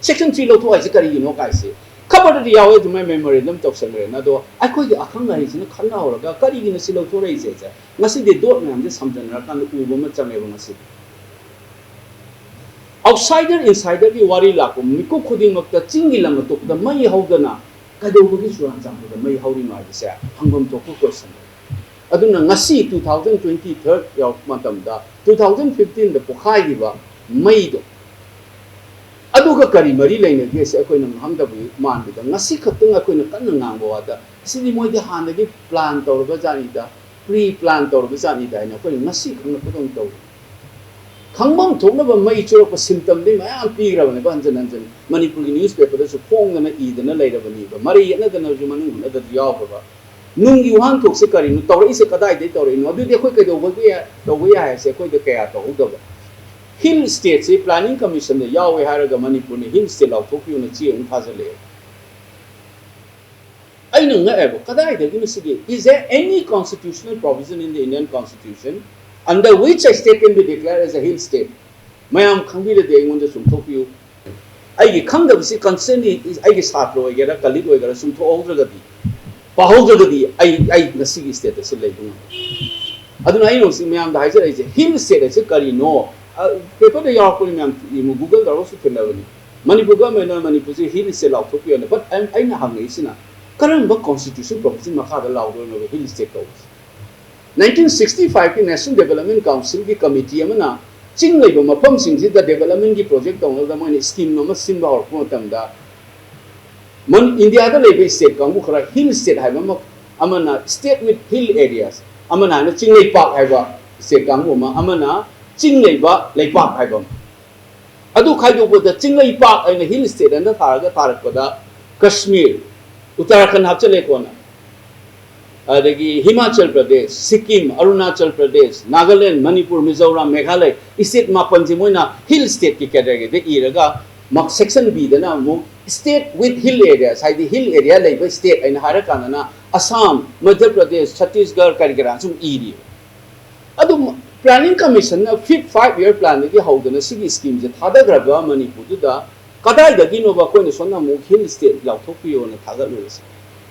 section three ꯂꯧꯊꯣꯛ ꯍꯥꯏꯁꯦ ꯀꯔꯤꯒꯤꯅꯣ ꯀꯥꯏꯁꯦ꯫ ꯈꯕꯔꯗꯗꯤ ꯌꯥꯎꯋꯦ ꯑꯗꯨꯃꯥꯏꯅ ꯃꯦꯃꯣꯔꯦꯟꯗꯝ ꯇꯧꯁꯟꯈ꯭ꯔꯦꯅ, ꯑꯗꯣ ꯑꯩꯈꯣꯏꯒꯤ ꯑꯈꯪ ꯑꯍꯩꯁꯤꯅ ꯈꯟꯅꯍꯧꯔꯒ ꯀꯔꯤꯒꯤꯅꯣ ꯁꯤ ꯂꯧꯊꯣꯔꯛꯏꯁꯦ? ꯉꯁꯤꯗꯤ ꯗꯣꯠ ꯃꯌꯥꯝꯁꯦ ꯁꯝꯖꯟꯅꯔꯀꯥꯟꯗ ꯎꯕ ꯑꯃ ꯆꯪꯉꯦꯕ ꯉꯁꯤꯗꯤ꯫ ꯑꯥꯎꯠꯁꯥꯏꯗꯔ ꯏꯟꯁꯥꯏꯗꯔꯒꯤ ꯋꯥꯔꯤ ꯂꯥꯛꯄ ꯃꯤꯀꯨꯞ ꯈꯨꯗꯤꯡꯃꯛꯇ ꯆꯤꯡꯒꯤ ꯂꯝ ꯑꯇꯣꯞꯄꯗ ꯃꯩ ꯍꯧꯗꯅ ꯀꯩꯗꯧꯕꯒꯤ ꯆꯨꯔꯥꯆꯥꯟꯄꯨꯔꯗ ꯃꯩ ꯍꯧꯔꯤꯅꯣ ꯍꯥꯏꯕꯁꯦ ꯍꯪꯐꯝ ꯊꯣꯛꯄ ꯀꯣꯏꯁꯟ꯫ ꯑꯗꯨꯅ ꯉꯁꯤ two thousand twenty third ꯌꯧꯔꯛꯄ ꯃꯇꯝꯗ two thousand fifteenꯗ ꯄꯣꯛꯈꯥꯏꯈꯤꯕ ꯃꯩꯗꯣ ꯑꯗꯨꯒ ꯀꯔꯤ ꯃꯔꯤ ꯂꯩꯅꯒꯦꯁꯦ ꯑꯩꯈꯣꯏꯅ ꯈꯪꯗꯕꯒꯤ ꯃꯥꯟꯕꯗ, ꯉꯁꯤ ꯈꯛꯇꯪ ꯑꯩꯈꯣꯏꯅ ꯀꯟꯅ ꯉꯥꯡꯕ ꯋꯥꯗ, "ꯁꯤꯗꯤ ꯃꯣꯏꯗꯤ ꯍꯥꯟꯅꯗꯒꯤ ꯄ꯭ꯂꯥꯟ ꯇꯧꯔꯕ ꯖꯥꯠꯅꯤꯗ, ꯄ꯭ꯔꯤ ꯄ꯭ꯂꯥꯟ ꯇꯧꯔꯕ ꯖꯥꯠꯅꯤꯗ" ꯍꯥꯏꯅ ꯑꯩꯈꯣꯏꯅ ꯉꯁꯤ ꯈꯪꯂꯛꯄꯗꯧꯅ ꯇꯧꯏ꯫ ꯈꯪꯐꯝ ꯊꯣꯛꯅꯕ ꯃꯩ ꯆꯨꯔꯛꯄ ꯁꯤꯝꯇꯝꯗꯤ ꯃꯌꯥꯝ ꯄꯤꯈ꯭ꯔꯕꯅꯦꯕ, ꯍꯟꯖꯤꯟ ꯍꯟꯖꯤꯟ ꯃꯅꯤꯄꯨꯔꯒꯤ ꯅ꯭ꯌꯨꯁꯄꯦꯄꯔꯗꯁꯨ ꯐꯣꯡꯗꯅ ꯏꯗꯅ ꯂꯩꯔꯕꯅꯦꯕ, ꯃꯔꯩ ꯌꯦꯠꯅꯗꯅꯁꯨ ꯃꯅꯨꯡ ꯍꯨꯠꯅꯗꯅꯁꯨ ꯌꯥꯎꯈ꯭ꯔꯕ꯫ ꯅꯨꯡꯒꯤ ꯋꯥꯍꯟꯊꯣꯛꯁꯦ ꯀꯔꯤꯅꯣ? ꯇꯧꯔꯛꯏꯁꯦ ꯀꯗꯥꯏꯗꯒꯤ ꯇꯧꯔꯛꯏꯅꯣ? ꯑꯗꯨꯗꯤ ꯑꯩꯈꯣꯏ ꯀꯩꯗꯧꯕꯒꯤ ꯇꯧꯕ ꯌꯥꯏ ꯍꯥꯏꯁꯦ ꯑꯩꯈꯣꯏꯗ ꯀꯌꯥ ꯇꯧꯍꯧꯗꯕ꯫ ꯍꯤꯜ ꯁ꯭ꯇꯦꯠꯁꯤ ꯄ꯭ꯂꯥꯅꯤꯡ ꯀꯃꯤꯁꯟꯗ ꯌꯥꯎꯋꯦ ꯍꯥꯏꯔꯒ ꯃꯅꯤꯄꯨꯔꯅ ꯍꯤꯜ ꯁ꯭ꯇꯦꯠ ꯂꯥꯎꯊꯣꯛꯄꯤꯌꯨꯅ ꯆꯦ ꯑꯃ ꯊꯥꯖꯤꯜꯂꯛꯑꯦ꯫ ꯑꯩꯅ ꯉꯛꯑꯦꯕ, ꯀꯗꯥꯏꯗꯒꯤꯅꯣ ꯁꯤꯗꯤ? Is there any constitutional provision in the Indian Constitution under which a state can be declared as a hill state? ꯃꯌꯥꯝ ꯈꯪꯕꯤꯔꯗꯤ ꯑꯩꯉꯣꯟꯗ ꯆꯨꯝꯊꯣꯛꯄꯤꯌꯨ꯫ ꯑꯩꯒꯤ ꯈꯪꯗꯕꯁꯤ ꯀꯟꯁꯔꯟꯗꯤ ꯑꯩꯒꯤ ꯁꯥꯇ꯭ꯔ ꯑꯣꯏꯒꯦꯔꯥ, ꯀꯂꯤꯛ ꯑꯣꯏꯒꯦꯔꯥ, ꯆꯨꯝꯊꯣꯛꯍꯧꯗ꯭ꯔꯒꯗꯤ, ꯄꯥꯍꯧꯗ꯭ꯔꯒꯗꯤ ꯑꯩ, ꯑꯩ ꯉꯁꯤꯒꯤ ꯁ꯭ꯇꯦꯇꯁꯁꯦ ꯂꯩꯕ ꯉꯝꯃꯣꯏ꯫ ꯑꯗꯨꯅ ꯑꯩꯅ ꯍꯧꯖꯤꯛ ꯃꯌꯥꯝꯗ ꯍꯥꯏꯖꯔꯛꯏꯁꯦ, ꯍꯤꯜ ꯁ꯭ꯇꯦꯠ ꯍꯥꯏꯁꯦ ꯀꯔꯤꯅꯣ? ꯑ, ꯄꯦꯄꯔꯗ ꯌꯥꯎꯔꯛꯄꯅꯤ ꯃꯌꯥꯝ, ꯒꯨꯒꯜ ꯇꯧꯔꯒꯁꯨ ꯊꯤꯜꯂꯕꯅꯤ꯫ ꯃꯅꯤꯄꯨꯔ ꯒꯚꯔꯟꯃꯦꯟꯠꯅ ꯃꯅꯤꯄꯨꯔꯁꯦ ꯍꯤꯜ ꯁ꯭ꯇꯦꯠ ꯂꯥꯎꯊꯣꯛꯄꯤꯌꯣꯅ꯫ But ꯑꯩ-, ꯑꯩꯅ ꯍꯪꯉꯛꯏꯁꯤꯅ, ꯀꯔꯝꯕ ꯀꯣꯟꯁꯇꯤꯇ꯭ꯌꯨꯁꯟ ꯄ꯭ꯔꯣꯚꯤꯖꯟ ꯃꯈꯥꯗ ꯂꯥꯎꯗꯣꯏꯅꯣꯕ ꯍꯤꯜ ꯁ꯭ꯇꯦꯠ ꯀꯧꯕꯁꯦ? ꯅꯥꯏꯟꯇꯤꯟ ꯁꯤꯛꯁꯇꯤ ꯐꯥꯏꯚꯀꯤ ꯅꯦꯁꯅꯦꯜ ꯗꯦꯕꯂꯞꯃꯦꯟꯠ ꯀꯥꯎꯟꯁꯤꯜꯒꯤ ꯀꯃꯤꯇꯤ ꯑꯃꯅ ꯆꯤꯡ ꯂꯩꯕ ꯃꯐꯝꯁꯤꯡꯁꯤꯗ ꯗꯦꯕꯂꯞꯃꯦꯟꯠꯀꯤ ꯄ꯭ꯔꯣꯖꯦꯛ ꯇꯧꯅꯕꯗ ꯃꯣꯏꯅ ꯁ꯭ꯀꯤꯝ ꯑꯃ ꯁꯤꯟꯕ ꯍꯧꯔꯛꯄ ꯃꯇꯝꯗ, ꯃꯟ-, ꯏꯟꯗꯤꯌꯥꯗ ꯂꯩꯕ ꯁ꯭ꯇꯦꯠ ꯀꯥꯡꯕꯨ ꯈꯔ ꯍꯤꯜ ꯁ꯭ꯇꯦꯠ ꯍꯥꯏꯕ ꯑꯃ, ꯑꯃꯅ state with hill areas, ꯑꯃꯅ ꯍꯥꯏꯅ ꯆꯤꯡꯂꯩꯄꯥꯛ ꯍꯥꯏꯕ ꯁ꯭ꯇꯦꯠ ꯀꯥꯡꯕꯨ ꯑꯃ, ꯑꯃꯅ ꯆꯤꯡ ꯂꯩꯕ ꯂꯩꯄꯥꯛ ꯍꯥꯏꯕ ꯑꯃ꯫ ꯑꯗꯨ ꯈꯥꯏꯗꯣꯛꯄꯗ ꯆꯤꯡꯂꯩꯄꯥꯛ ꯍꯥꯏꯅ ꯍꯤꯜ ꯁ꯭ꯇꯦꯠ ꯑꯅ ꯊꯥꯔꯒ ꯊꯥꯔꯛꯄꯗ ꯀꯁꯃꯤꯔ, ꯎꯠꯇꯔꯥꯈꯟꯗ ꯍꯥꯞꯆꯜꯂꯦ ꯀꯣꯟꯅ꯫ ꯑꯗꯒꯤ ꯍꯤꯃꯥꯆꯜ ꯄ꯭ꯔꯗꯦꯁ, ꯁꯤꯛꯀꯤꯝ, ꯑꯔꯨꯅꯥꯆꯜ ꯄ꯭ꯔꯗꯦꯁ, ꯅꯥꯒꯥꯂꯦꯟ, ꯃꯅꯤꯄꯨꯔ, ꯃꯤꯖꯣꯔꯥꯝ, ꯃꯦꯘꯥꯂꯌ, ꯁ꯭ꯇꯦꯠ ꯃꯥꯄꯟꯁꯦ ꯃꯣꯏꯅ ꯍꯤꯜ ꯁ꯭ꯇꯦꯠꯀꯤ ꯀꯦꯇꯦꯒꯣꯔꯤꯗ ꯏꯔꯒ, ꯃꯛ-, ꯁꯦꯛꯁꯟ ꯕꯤꯗꯅ ꯑꯃꯨꯛ state with hill areas, ꯍꯥꯏꯗꯤ ꯍꯤꯜ ꯑꯦꯔꯤꯌꯥ ꯂꯩꯕ ꯁ꯭ꯇꯦꯠ ꯍꯥꯏꯅ ꯍꯥꯏꯔꯀꯥꯟꯗꯅ ꯑꯁꯥꯝ, ꯃꯙ꯭ꯌ ꯄ꯭ꯔꯗꯦꯁ, ꯁꯠꯇꯤꯁꯒꯔ ꯀꯔꯤ ꯀꯔꯥ ꯁꯨꯝ ꯏꯔꯤꯕ꯫ ꯑꯗꯨ ꯄ꯭ꯂꯥꯅꯤꯡ ꯀꯃꯤꯁꯟꯅ ꯐꯤꯐ ꯐꯥꯏꯚ ꯏꯌꯔ ꯄ꯭ꯂꯥꯟꯗꯒꯤ ꯍꯧꯗꯅ ꯁꯤꯒꯤ ꯁ꯭ꯀꯤꯝꯁꯦ ꯊꯥꯗꯈ꯭ꯔꯕ ꯃꯅꯤꯄꯨꯔꯗꯨꯗ ꯀꯗꯥꯏꯗꯒꯤꯅꯣꯕ ꯑꯩꯈꯣꯏꯅ ꯁꯣꯝꯗ ꯑꯃꯨꯛ ꯍꯤꯜ ꯁ꯭ꯇꯦꯠ ꯂꯥꯎꯊꯣꯛꯄꯤꯌꯣꯅ ꯊꯥꯒꯠꯂꯨꯔꯤꯁꯦ?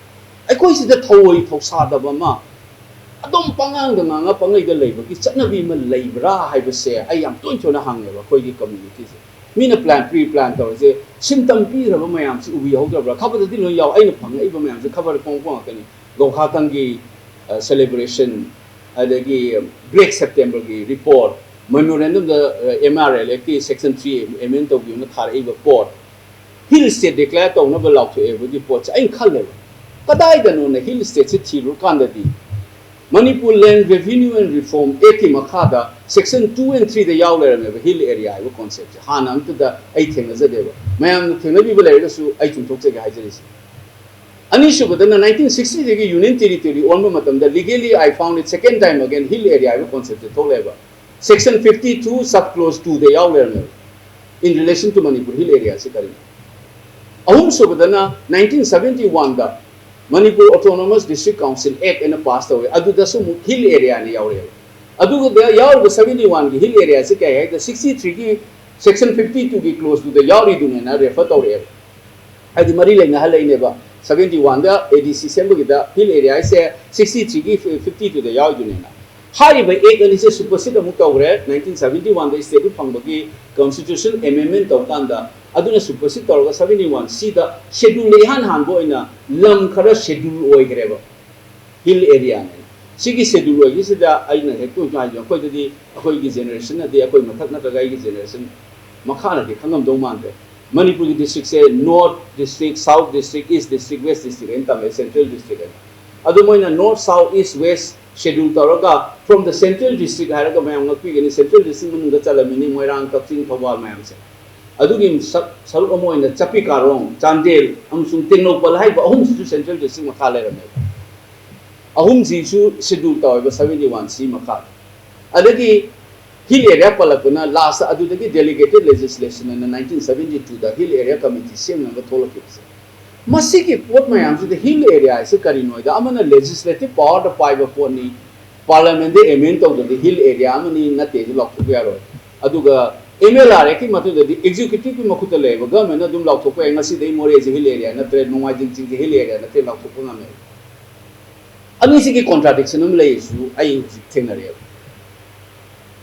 ꯑꯩꯈꯣꯏ ꯁꯤꯗ ꯊꯧꯑꯣꯏ ꯊꯧꯁꯥꯗꯕ ꯑꯃ, ꯑꯗꯨꯝ ꯄꯉꯥꯡꯗ ꯉꯥꯡꯉ ꯄꯉꯩꯗ ꯂꯩꯕꯒꯤ ꯆꯠꯅꯕꯤ ꯑꯃ ꯂꯩꯕ꯭ꯔꯥ ꯍꯥꯏꯕꯁꯦ ꯑꯩ ꯌꯥꯝ ꯇꯣꯏ ꯇꯣꯏꯅ ꯍꯪꯉꯦꯕ ꯑꯩꯈꯣꯏꯒꯤ ꯀꯝꯃ꯭ꯌꯨꯅꯤꯇꯤꯁꯦ꯫ ꯃꯤꯅ ꯄ꯭ꯂꯥꯟ, ꯄ꯭ꯔꯤ ꯄ꯭ꯂꯥꯟ ꯇꯧꯔꯤꯁꯦ, ꯁꯤꯝꯇꯝ ꯄꯤꯈ꯭ꯔꯕ ꯃꯌꯥꯝꯁꯤ ꯎꯕꯤꯍꯧꯗꯕ꯭ꯔꯥ? ꯈꯕꯔꯗꯗꯤ ꯂꯣꯏ ꯌꯥꯎ-, ꯑꯩꯅ ꯐꯪꯉꯛꯏꯕ ꯃꯌꯥꯝꯁꯦ ꯈꯕꯔꯗ ꯐꯣꯡ ꯐꯣꯡꯉꯛꯀꯅꯤ꯫ ꯒꯣꯈꯥꯇꯪꯒꯤ, ꯑ, ꯁꯦꯂꯦꯕ꯭ꯔꯦꯁꯟ, ꯑꯗꯒꯤ ꯕ꯭ꯂꯦꯛ ꯁꯦꯞꯇꯦꯝꯕꯔꯒꯤ ꯔꯤꯄꯣꯔꯠ, ꯃꯦꯃꯣꯔꯦꯟꯗꯝꯗ ꯑꯦꯝ ꯑꯥꯔ ꯑꯦꯜ ꯑꯦꯐꯀꯤ ꯁꯦꯛꯁꯟ ꯊ꯭ꯔꯤ ꯑꯦꯃꯦꯟ ꯇꯧꯕꯤꯌꯨꯅ ꯊꯥꯔꯛꯏꯕ ꯄꯣꯠ, ꯍꯤꯜ ꯁ꯭ꯇꯦꯠ ꯗꯤꯀ꯭ꯂꯦꯌꯔ ꯇꯧꯅꯕ ꯂꯥꯎꯊꯣꯛꯑꯦꯕꯒꯤ ꯄꯣꯠꯁꯦ ꯑꯩꯅ ꯈꯜꯂꯦꯕ, ꯀꯗꯥꯏꯗꯅꯣꯅ ꯍꯤꯜ ꯁ꯭ꯇꯦꯠꯁꯦ ꯊꯤꯔꯨꯔꯀꯥꯟꯗꯗꯤ ꯃꯅꯤꯄꯨꯔ ꯂꯦꯟ ꯔꯦꯚꯤꯅ꯭ꯌꯨ ꯑꯦꯟ ꯔꯤꯐꯣꯔꯝ ꯑꯦꯛꯀꯤ ꯃꯈꯥꯗ ꯁꯦꯛꯁꯟ ꯇꯨ ꯑꯦꯟ ꯊ꯭ꯔꯤꯗ ꯌꯥꯎ ꯂꯩꯔꯝꯃꯦꯕ ꯍꯤꯜ ꯑꯦꯔꯤꯌꯥ ꯍꯥꯏꯕ ꯀꯣꯟꯁꯦꯞꯁꯦ꯫ ꯍꯥꯟꯅ ꯑꯝꯇꯗ ꯑꯩ ꯊꯦꯡꯅꯖꯗꯦꯕ꯫ ꯃꯌꯥꯝꯅ ꯊꯦꯡꯅꯕꯤꯕ ꯂꯩꯔꯒꯁꯨ ꯑꯩ ꯆꯨꯝꯊꯣꯛꯆꯒꯦ ꯍꯥꯏꯖꯔꯤꯁꯦ꯫ ꯑꯅꯤꯁꯨꯕꯗꯅ ꯅꯥꯏꯟꯇꯤꯟ ꯁꯤꯛꯁꯇꯤꯗꯒꯤ ꯌꯨꯅꯤꯌꯟ ꯇꯦꯔꯤꯇꯣꯔꯤ ꯑꯣꯟꯕ ꯃꯇꯝꯗ legally I found it second time again hill area ꯍꯥꯏꯕ ꯀꯣꯟꯁꯦꯞꯁꯦ ꯊꯣꯛꯂꯛꯑꯦꯕ꯫ Section fifty two sub clause ꯇꯨꯗ ꯌꯥꯎ ꯂꯩꯔꯝꯃꯦꯕ꯫ In relation to Manipur hill area ꯁꯤ ꯀꯔꯤꯅꯣ? ꯑꯍꯨꯝꯁꯨꯕꯗꯅ ꯅꯥꯏꯟꯇꯤꯟ ꯁꯕꯦꯟꯇꯤ ꯋꯥꯟꯗ ꯃꯅꯤꯄꯨꯔ ꯑꯣꯇꯣꯅꯣꯃꯁ ꯗꯤꯁꯇ꯭ꯔꯤꯛ ꯀꯥꯎꯟꯁꯤꯜ ꯑꯦꯛ ꯑꯅ ꯄꯥꯁ ꯇꯧꯋꯦ, ꯑꯗꯨꯗꯁꯨ ꯑꯃꯨꯛ ꯍꯤꯜ ꯑꯦꯔꯤꯌꯥꯅ ꯌꯥꯎꯔꯛꯑꯦꯕ꯫ ꯑꯗꯨꯒ ꯌꯥꯎꯔꯤꯕ ꯁꯕꯦꯟꯇꯤ ꯋꯥꯟꯒꯤ ꯍꯤꯜ ꯑꯦꯔꯤꯌꯥꯁꯦ ꯀꯩ ꯍꯥꯏꯗ ꯁꯤꯛꯁꯇꯤ ꯊ꯭ꯔꯤꯒꯤ ꯁꯦꯛꯁꯟ ꯐꯤꯐꯇꯤ ꯇꯨꯒꯤ ꯀ꯭ꯂꯣꯁ ꯇꯨꯗ ꯌꯥꯎꯔꯤꯗꯨꯅꯦꯅ ꯔꯦꯐꯔ ꯇꯧꯔꯛꯑꯦꯕ꯫ ꯍꯥꯏꯗꯤ ꯃꯔꯤ ꯂꯩꯅꯍꯜꯂꯛꯏꯅꯦꯕ꯫ ꯁꯕꯦꯟꯇꯤ ꯋꯥꯟꯗ ꯑꯦ ꯗꯤ ꯁꯤ ꯁꯦꯝꯕꯒꯤꯗ ꯍꯤꯜ ꯑꯦꯔꯤꯌꯥꯁꯦ ꯁꯤꯛꯁꯇꯤ ꯊ꯭ꯔꯤꯒꯤ ꯐꯤꯐꯇꯤ ꯇꯨꯗ ꯌꯥꯎꯔꯤꯗꯨꯅꯦꯅ꯫ ꯍꯥꯏꯔꯤꯕ ꯑꯦꯛ ꯑꯅꯤꯁꯦ ꯁꯨꯄꯔꯁꯤꯠ ꯑꯃꯨꯛ ꯇꯧꯈ꯭ꯔꯦ ꯅꯥꯏꯟꯇꯤꯟ ꯁꯕꯦꯟꯇꯤ ꯋꯥꯟꯗ ꯁ꯭ꯇꯦꯠꯍꯨꯗ ꯐꯪꯕꯒꯤ ꯀꯟꯁꯇꯤꯇ꯭ꯌꯨꯁꯟ ꯑꯦꯃꯦꯟꯃꯦꯟ ꯇꯧꯀꯥꯟꯗ꯫ ꯑꯗꯨꯅ ꯁꯨꯄꯔꯁꯤꯠ ꯇꯧꯔꯒ ꯁꯕꯦꯟꯇꯤ ꯋꯥꯟ ꯁꯤꯗ ꯁꯦꯗꯨꯜꯗ ꯏꯍꯥꯟ ꯍꯥꯟꯕ ꯑꯣꯏꯅ ꯂꯝ ꯈꯔ ꯁꯦꯗꯨꯜ ꯑꯣꯏꯈ꯭ꯔꯦꯕ ꯍꯤꯜ ꯑꯦꯔꯤꯌꯥꯅꯦꯅ꯫ ꯁꯤꯒꯤ ꯁꯦꯗꯨꯜ ꯑꯣꯏꯕꯁꯤꯗ ꯑꯩꯅ ꯍꯦꯛ ꯇꯣꯏꯅ ꯍꯥꯏꯖ ꯑꯩꯈꯣꯏꯗꯗꯤ, ꯑꯩꯈꯣꯏꯒꯤ ꯖꯦꯅꯦꯔꯦꯁꯟꯅꯗꯤ, ꯑꯩꯈꯣꯏ ꯃꯊꯛ ꯅꯠꯇ꯭ꯔꯒ ꯑꯩꯒꯤ ꯖꯦꯅꯦꯔꯦꯁꯟ ꯃꯈꯥꯅꯗꯤ ꯈꯪꯉꯝꯗꯧ ꯃꯥꯟꯗ꯭ꯔꯦ꯫ ꯃꯅꯤꯄꯨꯔꯒꯤ ꯗꯤꯁꯇ꯭ꯔꯤꯛꯁꯦ ꯅꯣꯔꯠ ꯗꯤꯁꯇ꯭ꯔꯤꯛ, ꯁꯥꯎꯠ ꯗꯤꯁꯇ꯭ꯔꯤꯛ, ꯏꯁ ꯗꯤꯁꯇ꯭ꯔꯤꯛ, ꯋꯦꯁ ꯗꯤꯁꯇ꯭ꯔꯤꯛ ꯍꯥꯏꯅ ꯇꯝꯃꯦ, ꯁꯦꯟꯇ꯭ꯔꯦꯜ ꯗꯤꯁꯇ꯭ꯔꯤꯛ ꯍꯥꯏꯅ꯫ ꯑꯗꯨ ꯃꯣꯏꯅ ꯅꯣꯔꯠ, ꯁꯥꯎꯠ, ꯏꯁ, ꯋꯦꯁ ꯁꯦꯗꯨꯜ ꯇꯧꯔꯒ from the central district ꯍꯥꯏꯔꯒ ꯃꯌꯥꯝ ꯉꯛꯄꯤꯒꯅꯤ, ꯁꯦꯟꯇ꯭ꯔꯦꯜ ꯗꯤꯁꯇ꯭ꯔꯤꯛ ꯃꯅꯨꯡꯗ ꯆꯜꯂꯝꯃꯤꯅꯤ ꯃꯣꯏꯔꯥꯡ, ꯀꯛꯆꯤꯡ, ꯊꯧꯕꯥꯜ ꯃꯌꯥꯝꯁꯦ꯫ ꯑꯗꯨꯒꯤ ꯁꯛ-, ꯁꯔꯨꯛ ꯑꯃ ꯑꯣꯏꯅ ꯆꯥꯄꯤ ꯀꯥꯔꯣꯡ, ꯆꯥꯟꯗꯦꯜ ꯑꯃꯁꯨꯡ ꯇꯦꯡꯅꯧꯄꯜ ꯍꯥꯏꯔꯤꯕ ꯑꯍꯨꯝꯁꯤꯁꯨ ꯁꯦꯟꯇ꯭ꯔꯦꯜ ꯗꯤꯁꯇ꯭ꯔꯤꯛ ꯃꯈꯥ ꯂꯩꯔꯝꯃꯦꯕ꯫ ꯑꯍꯨꯝꯁꯤꯁꯨ ꯁꯦꯗꯨꯜ ꯇꯧꯋꯦꯕ ꯁꯕꯦꯟꯇꯤ ꯋꯥꯟ ꯁꯤ ꯃꯈꯥ꯫ ꯑꯗꯒꯤ ꯍꯤꯜ ꯑꯦꯔꯤꯌꯥ ꯄꯜꯂꯛꯄꯅ ꯂꯥꯁꯇ ꯑꯗꯨꯗꯒꯤ ꯗꯦꯂꯤꯒꯦꯇꯦꯠ ꯂꯦꯖꯤꯁꯂꯦꯁꯟ ꯑꯅ ꯅꯥꯏꯟꯇꯤꯟ ꯁꯕꯦꯟꯇꯤ ꯇꯨꯗ ꯍꯤꯜ ꯑꯦꯔꯤꯌꯥ ꯀꯃꯤꯇꯤ ꯁꯦꯝꯅꯕ ꯊꯣꯛꯂꯛꯈꯤꯕꯁꯦ꯫ ꯃꯁꯤꯒꯤ ꯄꯣꯠ ꯃꯌꯥꯝꯁꯤꯗ ꯍꯤꯜ ꯑꯦꯔꯤꯌꯥ ꯍꯥꯏꯁꯦ ꯀꯔꯤꯅꯣ ꯍꯥꯏꯗ, ꯑꯃꯅ ꯂꯦꯖꯤꯁꯂꯦꯇꯤꯚ ꯄꯋꯥꯔꯗ ꯄꯥꯏꯕ ꯄꯣꯠꯅꯤ, ꯄꯥꯔꯂꯤꯌꯥꯃꯦꯟꯗ ꯑꯦꯃꯦꯟ ꯇꯧꯗ꯭ꯔꯗꯤ ꯍꯤꯜ ꯑꯦꯔꯤꯌꯥ ꯑꯃꯅꯤ ꯅꯠꯇꯦ, ꯑꯗꯨ ꯂꯥꯎꯊꯣꯛꯄ ꯌꯥꯔꯣꯏ꯫ ꯑꯗꯨꯒ ꯑꯦꯝ ꯑꯦꯜ ꯑꯥꯔ ꯑꯦꯛꯀꯤ ꯃꯇꯨꯡꯗꯗꯤ ꯑꯦꯛꯖꯤꯀ꯭ꯌꯨꯇꯤꯚꯀꯤ ꯃꯈꯨꯠꯇ ꯂꯩꯌꯦꯕ, ꯒꯚꯔꯟꯃꯦꯟꯅ ꯑꯗꯨꯝ ꯂꯥꯎꯊꯣꯛꯄ ꯌꯥꯏ, ꯉꯁꯤꯗꯩ ꯃꯣꯔꯦꯁꯦ ꯍꯤꯜ ꯑꯦꯔꯤꯌꯥ ꯅꯠꯇ꯭ꯔꯦ, ꯅꯣꯡꯃꯥꯏꯖꯤꯡ ꯆꯤꯡꯁꯦ ꯍꯤꯜ ꯑꯦꯔꯤꯌꯥ ꯅꯠꯇ꯭ꯔꯦ ꯂꯥꯎꯊꯣꯛꯄ ꯉꯝꯃꯦꯕ꯫ ꯑꯅꯤꯁꯤꯒꯤ ꯀꯣꯟꯇ꯭ꯔꯥꯗꯤꯛꯁꯟ ꯑꯃ ꯂꯩꯔꯤꯁꯨ ꯑꯩ ꯍꯧꯖꯤꯛ ꯊꯦꯡꯅꯔꯛꯑꯦꯕ꯫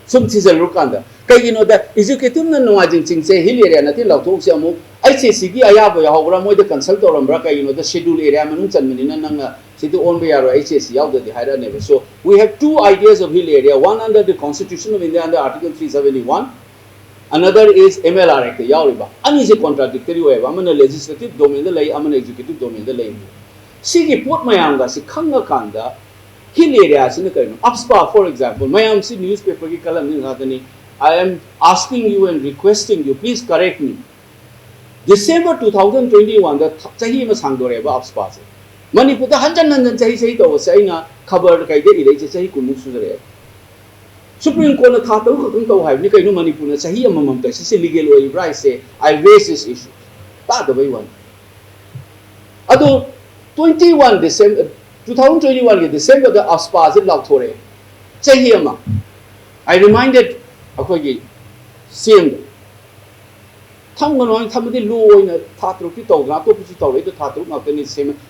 ꯁꯨꯝ ꯊꯤꯖꯤꯜꯂꯨꯔꯀꯥꯟꯗ, ꯀꯩꯒꯤꯅꯣꯗ ꯑꯦꯛꯖꯤꯀ꯭ꯌꯨꯇꯤꯚꯅ ꯅꯣꯡꯃꯥꯏꯖꯤꯡ ꯆꯤꯡꯁꯦ ꯍꯤꯜ ꯑꯦꯔꯤꯌꯥ ꯅꯠꯇꯦ ꯂꯥꯎꯊꯣꯛꯎꯁꯦ ꯑꯃꯨꯛ ꯑꯩꯁ ꯑꯦ ꯁꯤꯒꯤ ꯑꯌꯥꯕ ꯌꯥꯎꯍꯧꯕ꯭ꯔꯥ, ꯃꯣꯏꯗ ꯀꯟꯁꯜ ꯇꯧꯔꯝꯕ꯭ꯔꯥ? ꯀꯩꯒꯤꯅꯣꯗ ꯁꯦꯗꯨꯜ ꯑꯦꯔꯤꯌꯥ ꯃꯅꯨꯡ ꯆꯟꯕꯅꯤꯅ ꯅꯪꯅ ꯁꯤꯗꯤ ꯑꯣꯟꯕ ꯌꯥꯔꯣꯏ, ꯑꯩꯆ ꯑꯦꯁ ꯁꯤ ꯌꯥꯎꯗ꯭ꯔꯗꯤ ꯍꯥꯏꯔꯛꯑꯅꯦꯕ꯫ So we have two ideas of hill area, one under the Constitution of India under Article three seventy one, another is M L R Act ꯇ ꯌꯥꯎꯔꯤꯕ꯫ ꯑꯅꯤꯁꯦ contradictory ꯑꯣꯏꯌꯦꯕ, ꯑꯃꯅ legislative domain ꯗ ꯂꯩ, ꯑꯃꯅ executive domain ꯗ ꯂꯩ꯫ ꯁꯤꯒꯤ ꯄꯣꯠ ꯃꯌꯥꯝꯒꯁꯤ ꯈꯪꯉꯀꯥꯟꯗ hill area ꯁꯤꯅ ꯀꯔꯤꯅꯣ? AFSPA, for example, ꯃꯌꯥꯝꯁꯤ newspaper ꯒꯤ column ꯉꯥꯛꯇꯅꯤ꯫ I am asking you and requesting you, please correct me. December two thousand twenty one ꯗ ꯆꯍꯤ ꯑꯃ ꯁꯥꯡꯗꯣꯔꯛꯑꯦꯕ AFSPA ꯁꯦ꯫ ꯃꯅꯤꯄꯨꯔꯗ ꯍꯟꯖꯟ ꯍꯟꯖꯟ ꯆꯍꯤ ꯆꯍꯤ ꯇꯧꯕꯁꯦ ꯑꯩꯅ ꯈꯕꯔ ꯀꯩꯗ ꯏꯔꯛꯏꯁꯦ ꯆꯍꯤ ꯀꯨꯟꯃꯨꯛ ꯁꯨꯖꯔꯛꯑꯦ꯫ Supreme Court ꯅ ꯊꯥ ꯇꯔꯨꯛ ꯈꯛꯇꯪ ꯇꯧ ꯍꯥꯏꯕꯅꯤ ꯀꯩꯅꯣ? ꯃꯅꯤꯄꯨꯔꯅ ꯆꯍꯤ ꯑꯃꯃꯝ ꯇꯧꯔꯤꯁꯦ, ꯁꯤ legal ꯑꯣꯏꯔꯤꯕ꯭ꯔꯥ ꯍꯥꯏꯁꯦ? I raise this issue. ꯇꯥꯗꯕꯩ ꯋꯥꯅꯤ꯫ ꯑꯗꯣ twenty one December, two thousand twenty one ꯒꯤ December ꯗ AFSPA ꯁꯦ ꯂꯥꯎꯊꯣꯔꯛꯑꯦ, ꯆꯍꯤ ꯑꯃ꯫ I reminded ꯑꯩꯈꯣꯏꯒꯤ ꯁꯤ ꯑꯦꯝꯗ, ꯊꯝꯒꯅꯨ ꯍꯥꯏꯅ ꯊꯝꯃꯗꯤ law ꯑꯣꯏꯅ ꯊꯥ ꯇꯔꯨꯛꯇꯤ ꯇꯧꯗꯅ ꯑꯇꯣꯞꯄꯁꯨ ꯇꯧꯔꯛꯏꯗꯣ ꯊꯥ ꯇꯔꯨꯛ ꯉꯥꯛꯇꯅꯤ꯫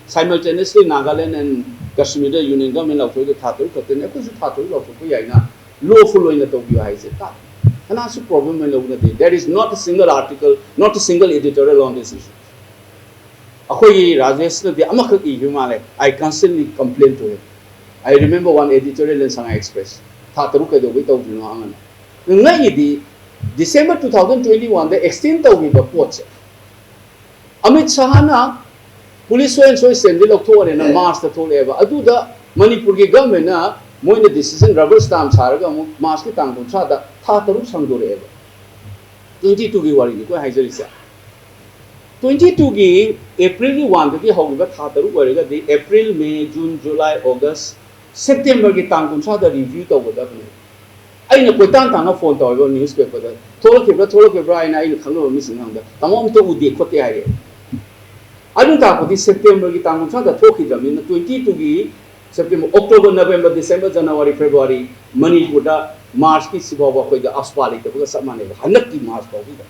Simultaneously Nagaland and Kashmir the union government ꯂꯥꯎꯊꯣꯛꯏꯗꯣ ꯊꯥ ꯇꯔꯨꯛ ꯈꯛꯇꯅꯤ꯫ ꯑꯩꯈꯣꯏꯁꯨ ꯊꯥ ꯇꯔꯨꯛ ꯂꯥꯎꯊꯣꯛꯄ ꯌꯥꯏꯅ, lawful ꯑꯣꯏꯅ ꯇꯧꯕꯤꯌꯨ ꯍꯥꯏꯁꯦ ꯇꯥ-, ꯀꯅꯥꯁꯨ problem ꯑꯣꯏꯅ ꯂꯧꯅꯗꯦ꯫ There is not a single article, not a single editorial on this issue. ꯑꯩꯈꯣꯏꯒꯤ ꯔꯥꯖꯦꯁꯅꯗꯤ ꯑꯃꯈꯛ ꯏꯈꯤꯕ ꯃꯥꯜꯂꯦ, "I constantly complain to him." I remember one editorial in Sangai Express, "ꯊꯥ ꯇꯔꯨꯛ ꯀꯩꯗꯧꯕꯩ ꯇꯧꯗ꯭ꯔꯤꯅꯣ?" ꯑꯉꯥꯡꯅ ꯉꯛꯏꯗꯤ꯫ December two thousand twenty one ꯗ extend ꯇꯧꯈꯤꯕ ꯄꯣꯠꯁꯦ Amit ꯁꯍꯥꯅ police so and so state ꯇꯒꯤ ꯂꯧꯊꯣꯛꯑꯔꯦꯅ March ꯇ ꯊꯣꯛꯂꯛꯑꯦꯕ꯫ ꯑꯗꯨꯗ ꯃꯅꯤꯄꯨꯔꯒꯤ government ꯅ ꯃꯣꯏꯅ decision rubber stamp ꯁꯥꯔꯒ ꯑꯃꯨꯛ March ꯀꯤ ꯇꯥꯡ ꯀꯨꯟꯊ꯭ꯔꯥꯗ ꯊꯥ ꯇꯔꯨꯛ ꯁꯥꯡꯗꯣꯔꯛꯑꯦꯕ꯫ Twenty two ꯒꯤ ꯋꯥꯔꯤꯅꯤꯀꯣ ꯑꯩ ꯍꯥꯏꯖꯔꯤꯁꯦ꯫ Twenty two ꯒꯤ April ꯒꯤ one ꯗꯒꯤ ꯍꯧꯈꯤꯕ ꯊꯥ ꯇꯔꯨꯛ ꯑꯣꯏꯔꯒꯗꯤ April, May, June, July, August, September ꯒꯤ ꯇꯥꯡ ꯀꯨꯟꯊ꯭ꯔꯥꯗ review ꯇꯧꯒꯗꯕꯅꯦ꯫ ꯑꯩꯅ ꯀꯣꯏꯇꯥꯟ ꯇꯥꯟꯅ phone ꯇꯧꯔꯤꯕ newspaper ꯗ, "ꯊꯣꯛꯂꯛꯈꯤꯕ꯭ꯔꯥ, ꯊꯣꯛꯂꯛꯈꯤꯕ꯭ꯔꯥ?" ꯍꯥꯏꯅ ꯑꯩꯅ ꯈꯪꯅꯕ ꯃꯤꯁꯤꯡ ꯍꯪꯕꯗ, "ꯇꯥꯃꯣ, ꯑꯝꯇ ꯎꯗꯦ ꯈꯣꯠꯇꯦ" ꯍꯥꯏꯔꯛꯑꯦ꯫ ꯑꯗꯨ ꯇꯥꯛꯄꯗꯤ September ꯒꯤ ꯇꯥꯡ ꯀꯨꯟꯊ꯭ꯔꯥꯗ ꯊꯣꯛꯈꯤꯗ꯭ꯔꯕꯅꯤꯅ, twenty two ꯒꯤ September, October, November, December, January, February, ꯃꯅꯤꯄꯨꯔꯗ March ꯀꯤ ꯁꯤꯐꯥꯎꯕ ꯑꯩꯈꯣꯏꯗ AFSPA ꯂꯩꯇꯕꯒ ꯆꯞ ꯃꯥꯟꯅꯩꯕ, ꯍꯟꯗꯛꯀꯤ March ꯐꯥꯎꯕꯗ꯫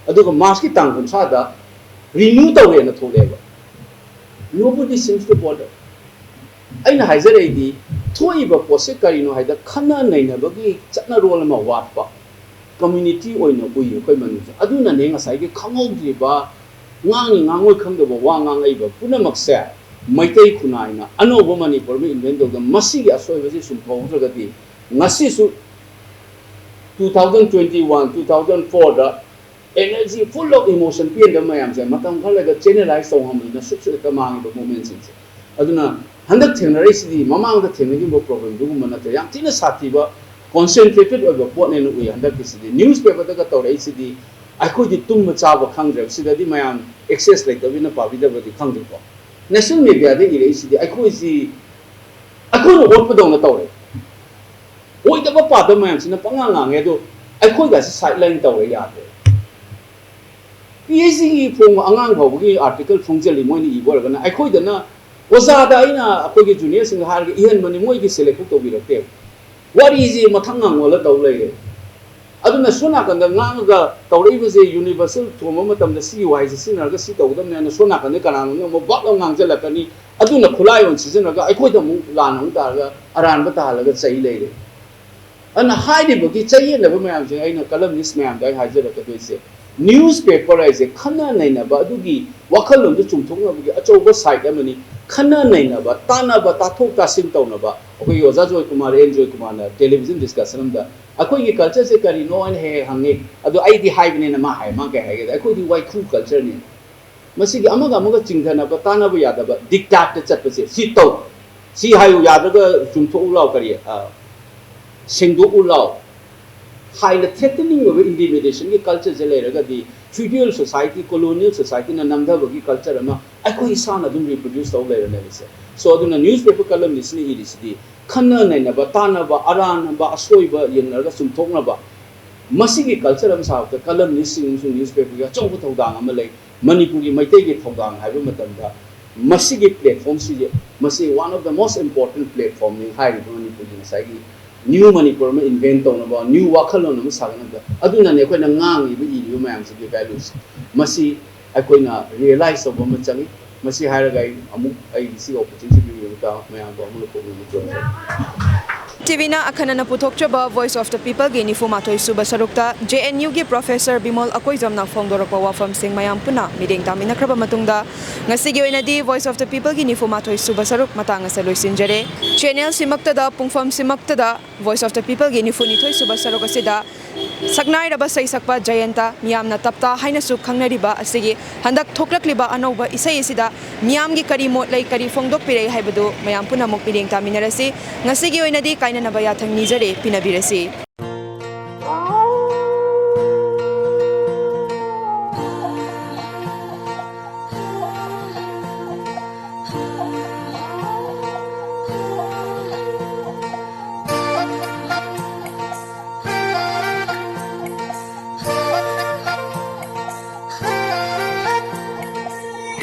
ꯑꯗꯨꯒ March ꯀꯤ ꯇꯥꯡ ꯀꯨꯟꯊ꯭ꯔꯥꯗ renew ꯇꯧꯔꯦꯅ ꯊꯣꯛꯂꯛꯑꯦꯕ꯫ Nobody seems to bother. ꯑꯩꯅ ꯍꯥꯏꯖꯔꯛꯏꯗꯤ, ꯊꯣꯛꯏꯕ ꯄꯣꯠꯁꯦ ꯀꯔꯤꯅꯣ ꯍꯥꯏꯗ, ꯈꯟꯅ ꯅꯩꯅꯕꯒꯤ ꯆꯠꯅꯔꯣꯜ ꯑꯃ ꯋꯥꯠꯄ community ꯑꯣꯏꯅ ꯎꯏ ꯑꯩꯈꯣꯏ ꯃꯅꯤꯄꯨꯔꯁꯦ꯫ ꯑꯗꯨꯅꯅꯦ ꯉꯁꯥꯏꯒꯤ ꯈꯪꯍꯧꯗ꯭ꯔꯤꯕ, ꯉꯥꯡꯉꯤ ꯉꯥꯡꯉꯣꯏ ꯈꯪꯗꯕ ꯋꯥ ꯉꯥꯡꯉꯛꯏꯕ ꯄꯨꯝꯅꯃꯛꯁꯦ꯫ ꯃꯩꯇꯩ ꯈꯨꯟꯅꯥꯏꯅ ꯑꯅꯧꯕ ꯃꯅꯤꯄꯨꯔ ꯑꯃ ꯏꯟꯚꯦꯟ ꯇꯧꯗꯅ ꯃꯁꯤꯒꯤ ꯑꯁꯣꯏꯕꯁꯤ ꯁꯨꯝ ꯐꯧꯗ꯭ꯔꯒꯗꯤ ꯉꯁꯤꯁꯨ two thousand twenty one, two thousand four the energy full of emotion ꯄꯤꯔꯤꯕ ꯃꯌꯥꯝꯁꯦ ꯃꯇꯝ ꯈꯔ ꯂꯩꯔꯒ ꯆꯦꯅꯦꯂꯥꯏꯁ ꯇꯧ ꯉꯝꯗꯅ ꯁꯨꯠ ꯁꯨꯠ ꯍꯦꯛꯇ ꯃꯥꯡꯉꯤꯕ ꯃꯨꯞꯃꯦꯟꯁꯤꯡꯁꯦ꯫ ꯑꯗꯨꯅ ꯍꯟꯗꯛ ꯊꯦꯡꯅꯔꯛꯏꯁꯤꯗꯤ ꯃꯃꯥꯡꯗ ꯊꯦꯡꯅꯈꯤꯕ ꯄ꯭ꯔꯣꯕ꯭ꯂꯦꯝꯗꯨꯒꯨꯝꯕ ꯅꯠꯇ꯭ꯔꯦ, ꯌꯥꯝ ꯊꯤꯅ ꯁꯥꯊꯤꯕ ꯀꯣꯟꯁꯦꯟꯇ꯭ꯔꯦꯇꯦꯠ ꯑꯣꯏꯕ ꯄꯣꯠꯅꯦꯅ ꯎꯏ꯫ ꯍꯟꯗꯛꯀꯤꯁꯤꯗꯤ ꯅ꯭ꯌꯨꯁ ꯄꯦꯄꯔꯗꯒ ꯇꯧꯔꯛꯏꯁꯤꯗꯤ ꯑꯩꯈꯣꯏꯗꯤ ꯇꯨꯝꯕ ꯆꯥꯕ ꯈꯪꯗ꯭ꯔꯦꯕ꯫ ꯁꯤꯗꯗꯤ ꯃꯌꯥꯝ ꯑꯦꯛꯁꯦꯁ ꯂꯩꯇꯕꯅꯤꯅ ꯄꯥꯕꯤꯗꯕꯗꯤ ꯈꯪꯗꯦꯀꯣ꯫ ꯅꯦꯁꯅꯦꯜ ꯃꯦꯗꯤꯌꯥꯗ ꯏꯔꯛꯏꯁꯤꯗꯤ ꯑꯩꯈꯣꯏꯁꯤ ꯑꯩꯈꯣꯏꯅ ꯑꯣꯠꯄꯗꯧꯅ ꯇꯧꯔꯦ꯫ ꯑꯣꯏꯗꯕ ꯄꯥꯗꯕ ꯃꯌꯥꯝꯁꯤꯅ ꯄꯪꯉꯥꯡ ꯉꯥꯡꯉꯦ, ꯑꯗꯣ ꯑꯩꯈꯣꯏꯒꯁꯤ ꯁꯥꯏꯠ ꯂꯥꯏꯟ ꯇꯧꯔꯦ, ꯌꯥꯗ꯭ꯔꯦ꯫ ꯄꯤ ꯑꯩꯆ ꯗꯤꯒꯤ ꯐꯣꯡꯕ ꯑꯉꯥꯡ ꯐꯥꯎꯕꯒꯤ ꯑꯥꯔꯇꯤꯀꯜ ꯐꯣꯡꯖꯜꯂꯤ ꯃꯣꯏꯅ ꯏꯕ ꯑꯣꯏꯔꯒꯅ꯫ ꯑꯩꯈꯣꯏꯗꯅ ꯑꯣꯖꯥꯗ ꯑꯩꯅ ꯑꯩꯈꯣꯏꯒꯤ ꯖꯨꯅꯤꯌꯔꯁꯤꯡꯗ ꯍꯥꯏꯔꯒ ꯏꯍꯟꯕꯅꯤ, ꯃꯣꯏꯒꯤ ꯁꯦꯂꯦꯛ ꯇꯧꯕꯤꯔꯛꯇꯦꯕ꯫ ꯋꯥꯔꯤꯁꯤ ꯃꯊꯪ ꯉꯥꯡꯉꯣꯜꯂ ꯇꯧ ꯂꯩꯔꯦ꯫ ꯑꯗꯨꯅ ꯁꯣꯝ ꯅꯥꯀꯟꯗ ꯉꯥꯡꯉꯒ ꯇꯧꯔꯛꯏꯕꯁꯦ ꯌꯨꯅꯤꯚꯔꯁꯦꯜ ꯊꯣꯝꯕ ꯃꯇꯝꯗ ꯁꯤꯒꯤ ꯋꯥꯍꯩꯁꯦ ꯁꯤꯖꯤꯟꯅꯔꯒ ꯁꯤ ꯇꯧꯒꯗꯕꯅꯦ ꯍꯥꯏꯅ ꯁꯣꯝ ꯅꯥꯀꯟꯗ ꯀꯅꯥꯅꯣꯝꯅ ꯑꯃꯨꯛ ꯕꯛ ꯑꯃ ꯉꯥꯡꯁꯤꯜꯂꯛꯀꯅꯤ꯫ ꯑꯗꯨꯅ ꯈꯨꯠꯂꯥꯏ ꯑꯣꯏꯅ ꯁꯤꯖꯤꯟꯅꯔꯒ ꯑꯩꯈꯣꯏꯗ ꯑꯃꯨꯛ ꯂꯥꯟ ꯑꯃꯨꯛ ꯇꯥꯔꯒ ꯑꯔꯥꯟꯕ ꯇꯥꯍꯜꯂꯒ ꯆꯩ ꯂꯩꯔꯦ꯫ ꯑꯗꯨꯅ ꯍꯥꯏꯔꯤꯕꯒꯤ ꯆꯌꯦꯠꯅꯕ ꯃꯌꯥꯝꯁꯦ ꯑꯩꯅ ꯀꯂꯝꯅꯤꯁ ꯃꯌꯥꯝꯗ ꯑꯩ ꯍꯥꯏꯖꯔꯛꯀꯗꯣꯏꯁꯦ, ꯅ꯭ꯌꯨꯁ ꯄꯦꯄꯔ ꯍꯥꯏꯁꯦ ꯈꯟꯅ ꯅꯩꯅꯕ ꯑꯗꯨꯒꯤ ꯋꯥꯈꯜꯂꯣꯟꯗꯨ ꯆꯨꯝꯊꯣꯛꯅꯕꯒꯤ ꯑꯆꯧꯕ ꯁꯥꯏꯠ ꯑꯃꯅꯤ꯫ ꯈꯟꯅ ꯅꯩꯅꯕ, ꯇꯥꯟꯅꯕ, ꯇꯥꯊꯣꯛ ꯇꯥꯁꯤꯟ ꯇꯧꯅꯕ꯫ ꯑꯩꯈꯣꯏꯒꯤ ꯑꯣꯖꯥ ꯖꯣꯏꯀꯨꯃꯥꯔ, ꯑꯦꯟ ꯖꯣꯏꯀꯨꯃꯥꯔꯅ ꯇꯦꯂꯤꯚꯤꯖꯟ ꯗꯤꯁꯀꯁꯟ ꯑꯃꯗ ꯑꯩꯈꯣꯏꯒꯤ ꯀꯜꯆꯔꯁꯦ ꯀꯔꯤꯅꯣ ꯍꯥꯏꯅ ꯍꯦꯛ ꯍꯦꯛ ꯍꯪꯉꯤ꯫ ꯑꯗꯣ ꯑꯩꯗꯤ ꯍꯥꯏꯕꯅꯤꯅ ꯃꯥ ꯍꯥꯏ, ꯃꯥ ꯀꯩ ꯍꯥꯏꯒꯦꯗ, "ꯑꯩꯈꯣꯏꯗꯤ ꯋꯥꯏꯈꯨ ꯀꯜꯆꯔꯅꯤ꯫ ꯃꯁꯤꯒꯤ ꯑꯃꯒ ꯑꯃꯒ ꯆꯤꯡꯊꯅꯕ, ꯇꯥꯟꯅꯕ ꯌꯥꯗꯕ, ꯗꯤꯛꯇꯥꯠꯇ ꯆꯠꯄꯁꯦ ꯁꯤ ꯇꯧ, ꯁꯤ ꯍꯥꯏꯌꯨ, ꯌꯥꯗ꯭ꯔꯒ ꯆꯨꯝꯊꯣꯛꯎ ꯂꯥꯎ, ꯀꯔꯤ, ꯑ, ꯁꯦꯡꯗꯣꯛꯎ ꯂꯥꯎ" ꯍꯥꯏꯅ ꯊ꯭ꯔꯦꯇꯅꯤꯡ ꯑꯣꯏꯕ ꯏꯟꯇꯤꯃꯤꯗꯦꯁꯟꯒꯤ ꯀꯜꯆꯔꯁꯦ ꯂꯩꯔꯒꯗꯤ ꯐ꯭ꯌꯨꯗꯦꯜ ꯁꯣꯁꯥꯏꯇꯤ, ꯀꯣꯂꯣꯅꯤꯌꯦꯜ ꯁꯣꯁꯥꯏꯇꯤꯅ ꯅꯝꯊꯕꯒꯤ ꯀꯜꯆꯔ ꯑꯃ ꯑꯩꯈꯣꯏ ꯏꯁꯥꯅ ꯑꯗꯨꯝ ꯔꯤꯄ꯭ꯔꯣꯗ꯭ꯌꯨꯁ ꯇꯧ ꯂꯩꯔꯅꯦꯕꯁꯦ꯫ ꯁꯣ ꯑꯗꯨꯅ ꯅ꯭ꯌꯨꯁ ꯄꯦꯄꯔ ꯀꯂꯝꯅꯤꯁꯤꯅ ꯏꯔꯤꯁꯤꯗꯤ ꯈꯟꯅ ꯅꯩꯅꯕ, ꯇꯥꯟꯅꯕ, ꯑꯔꯥꯟꯕ, ꯑꯁꯣꯏꯕ ꯌꯦꯡꯅꯔꯒ ꯆꯨꯝꯊꯣꯛꯅꯕ, ꯃꯁꯤꯒꯤ ꯀꯜꯆꯔ ꯑꯃ ꯁꯥꯕꯗ ꯀꯂꯝꯅꯤꯁꯤꯡ ꯑꯃꯁꯨꯡ ꯅ꯭ꯌꯨꯁ ꯄꯦꯄꯔꯒꯤ ꯑꯆꯧꯕ ꯊꯧꯗꯥꯡ ꯑꯃ ꯂꯩ꯫ ꯃꯅꯤꯄꯨꯔꯒꯤ ꯃꯩꯇꯩꯒꯤ ꯊꯧꯗꯥꯡ ꯍꯥꯏꯕ ꯃꯇꯝꯗ ꯃꯁꯤꯒꯤ ꯄ꯭ꯂꯦꯠꯐꯣꯝꯁꯤꯁꯦ, ꯃꯁꯤ one of the most important platformꯅꯤ ꯍꯥꯏꯔꯤꯕ ꯃꯅꯤꯄꯨꯔꯒꯤ ꯉꯁꯥꯏꯒꯤ ꯅ꯭ꯌꯨ ꯃꯅꯤꯄꯨꯔ ꯑꯃ ꯏꯟꯚꯦꯟ ꯇꯧꯅꯕ, ꯅ꯭ꯌꯨ ꯋꯥꯈꯜꯂꯣꯟ ꯑꯃ ꯁꯥꯒꯠꯅꯕꯗ꯫ ꯑꯗꯨꯅꯅꯦ ꯑꯩꯈꯣꯏꯅ ꯉꯥꯡꯉꯤꯕ, ꯏꯔꯤꯕ ꯃꯌꯥꯝꯁꯤꯒꯤ ꯚꯦꯂ꯭ꯌꯨꯁꯦ꯫ ꯃꯁꯤ ꯑꯩꯈꯣꯏꯅ ꯔꯤꯌꯦꯂꯥꯏꯁ ꯇꯧꯕ ꯑꯃ ꯆꯪꯉꯤ꯫ ꯃꯁꯤ ꯍꯥꯏꯔꯒ ꯑꯩ ꯑꯃꯨꯛ ꯑꯩ ꯁꯤꯒꯤ ꯑꯣꯄꯣꯔꯆꯨꯅꯤꯇꯤ ꯄꯤꯕꯤꯕꯗ ꯃꯌꯥꯝꯕꯨ ꯑꯃꯨꯛ ꯄꯨꯛꯅꯤꯡ ꯊꯧꯒꯠꯆꯔꯤ꯫ ꯇꯤꯚꯤꯅ ꯑꯈꯟꯅꯅ ꯄꯨꯊꯣꯛꯆꯕ Voice of the Peopleꯒꯤ ꯅꯤꯐꯨ ꯃꯥꯊꯣꯏ ꯁꯨꯕ ꯁꯔꯨꯛꯇ JNUꯒꯤ Professor ꯕꯤꯃꯣꯜ ꯑꯀꯣꯏꯖꯝꯅ ꯐꯣꯡꯗꯣꯔꯛꯄ ꯋꯥꯐꯝꯁꯤꯡ ꯃꯌꯥꯝ ꯄꯨꯟꯅ ꯃꯤꯠꯌꯦꯡ ꯇꯥꯃꯤꯟꯅꯈ꯭ꯔꯕ ꯃꯇꯨꯡꯗ, ꯉꯁꯤꯒꯤ ꯑꯣꯏꯅꯗꯤ Voice of the Peopleꯒꯤ ꯅꯤꯐꯨ ꯃꯥꯊꯣꯏ ꯁꯨꯕ ꯁꯔꯨꯛ ꯃꯇꯥꯡ ꯑꯁꯤꯗ ꯂꯣꯏꯁꯤꯟꯖꯔꯦ꯫ Channelꯁꯤꯃꯛꯇꯗ, ꯄꯨꯡꯐꯝꯁꯤꯃꯛꯇꯗ Voice of the Peopleꯒꯤ ꯅꯤꯐꯨ ꯅꯤꯊꯣꯏ ꯁꯨꯕ ꯁꯔꯨꯛ ꯑꯁꯤꯗ ꯁꯛꯅꯥꯏꯔꯕ ꯁꯩꯁꯛꯄ ꯖꯌꯟꯇ, ꯃꯤꯌꯥꯝꯅ ꯇꯞꯇꯥ ꯍꯥꯏꯅꯁꯨ ꯈꯪꯅꯔꯤꯕ ꯑꯁꯤꯒꯤ ꯍꯟꯗꯛ ꯊꯣꯛꯂꯛꯂꯤꯕ ꯑꯅꯧꯕ ꯏꯁꯩ ꯑꯁꯤꯗ ꯃꯤꯌꯥꯝꯒꯤ ꯀꯔꯤ ꯃꯣꯠ ꯂꯩ, ꯀꯔꯤ ꯐꯣꯡꯗꯣꯛꯄꯤꯔꯛꯏ ꯍꯥꯏꯕꯗꯨ ꯃꯌꯥꯝ ꯄꯨꯝꯅꯃꯛ ꯃꯤꯠꯌꯦꯡ ꯇꯥꯃꯤꯟꯅꯔꯁꯤ꯫ ꯉꯁꯤꯒꯤ ꯑꯣꯏꯅꯗꯤ ꯀꯥꯏꯅꯅꯕ ꯌꯥꯊꯪ ꯅꯤꯖꯔꯦ, ꯄꯤꯅꯕꯤꯔꯁꯤ꯫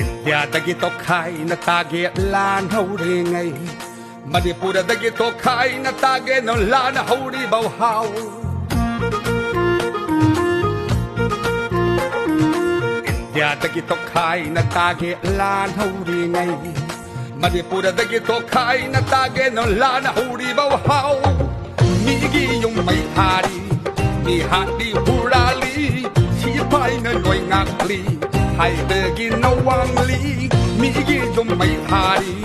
ꯏꯟꯗꯤꯌꯥꯗꯒꯤ ꯇꯣꯈꯥꯏꯅ ꯇꯥꯒꯦ ꯂꯥꯟ ꯍꯧꯔꯤꯉꯩ, ꯃꯅꯤꯄꯨꯔꯗꯒꯤ ꯇꯣꯈꯥꯏꯅ ꯇꯥꯒꯦꯅ ꯂꯥꯟ ꯍꯧꯔꯤꯕꯧ ꯍꯥꯎ꯫ ꯏꯟꯗꯤꯌꯥꯗꯒꯤ ꯇꯣꯈꯥꯏꯅ ꯇꯥꯒꯦ ꯂꯥꯟ ꯍꯧꯔꯤꯉꯩ, ꯃꯅꯤꯄꯨꯔꯗꯒꯤ ꯇꯣꯈꯥꯏꯅ ꯇꯥꯒꯦꯅ ꯂꯥꯟ ꯍꯧꯔꯤꯕꯧ ꯍꯥꯎ꯫ ꯃꯤꯒꯤ ꯌꯨꯝ ꯃꯩ ꯊꯥꯔꯤ, ꯃꯤ ꯍꯥꯠꯂꯤ ꯍꯨꯔꯥꯜꯂꯤ, ꯁꯤꯐꯥꯏꯅ ꯂꯣꯏ ꯉꯥꯛꯂꯤ, ꯍꯥꯏꯕꯒꯤ ꯅꯋꯥꯡꯂꯤ꯫ ꯃꯤꯒꯤ ꯌꯨꯝ ꯃꯩ ꯊꯥꯔꯤ,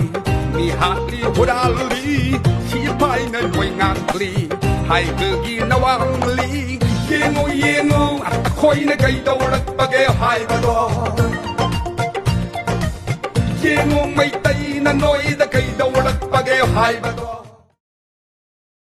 ꯃꯤ ꯍꯥꯠꯂꯤ ꯍꯨꯔꯥꯜꯂꯤ, ꯁꯤꯐꯥꯏꯅ ꯂꯣꯏ ꯉꯥꯛꯂꯤ, ꯍꯥꯏꯕꯒꯤ ꯅꯋꯥꯡꯂꯤ꯫ ꯌꯦꯡꯉꯨ ꯌꯦꯡꯉꯨ, ꯑꯩꯈꯣꯏꯅ ꯀꯩꯗꯧꯔꯛꯄꯒꯦ ꯍꯥꯏꯕꯗꯣ꯫ ꯌꯦꯡꯉꯨ ꯃꯩꯇꯩꯅ ꯅꯣꯏꯗ ꯀꯩꯗꯧꯔꯛꯄꯒꯦ ꯍꯥꯏꯕꯗꯣ꯫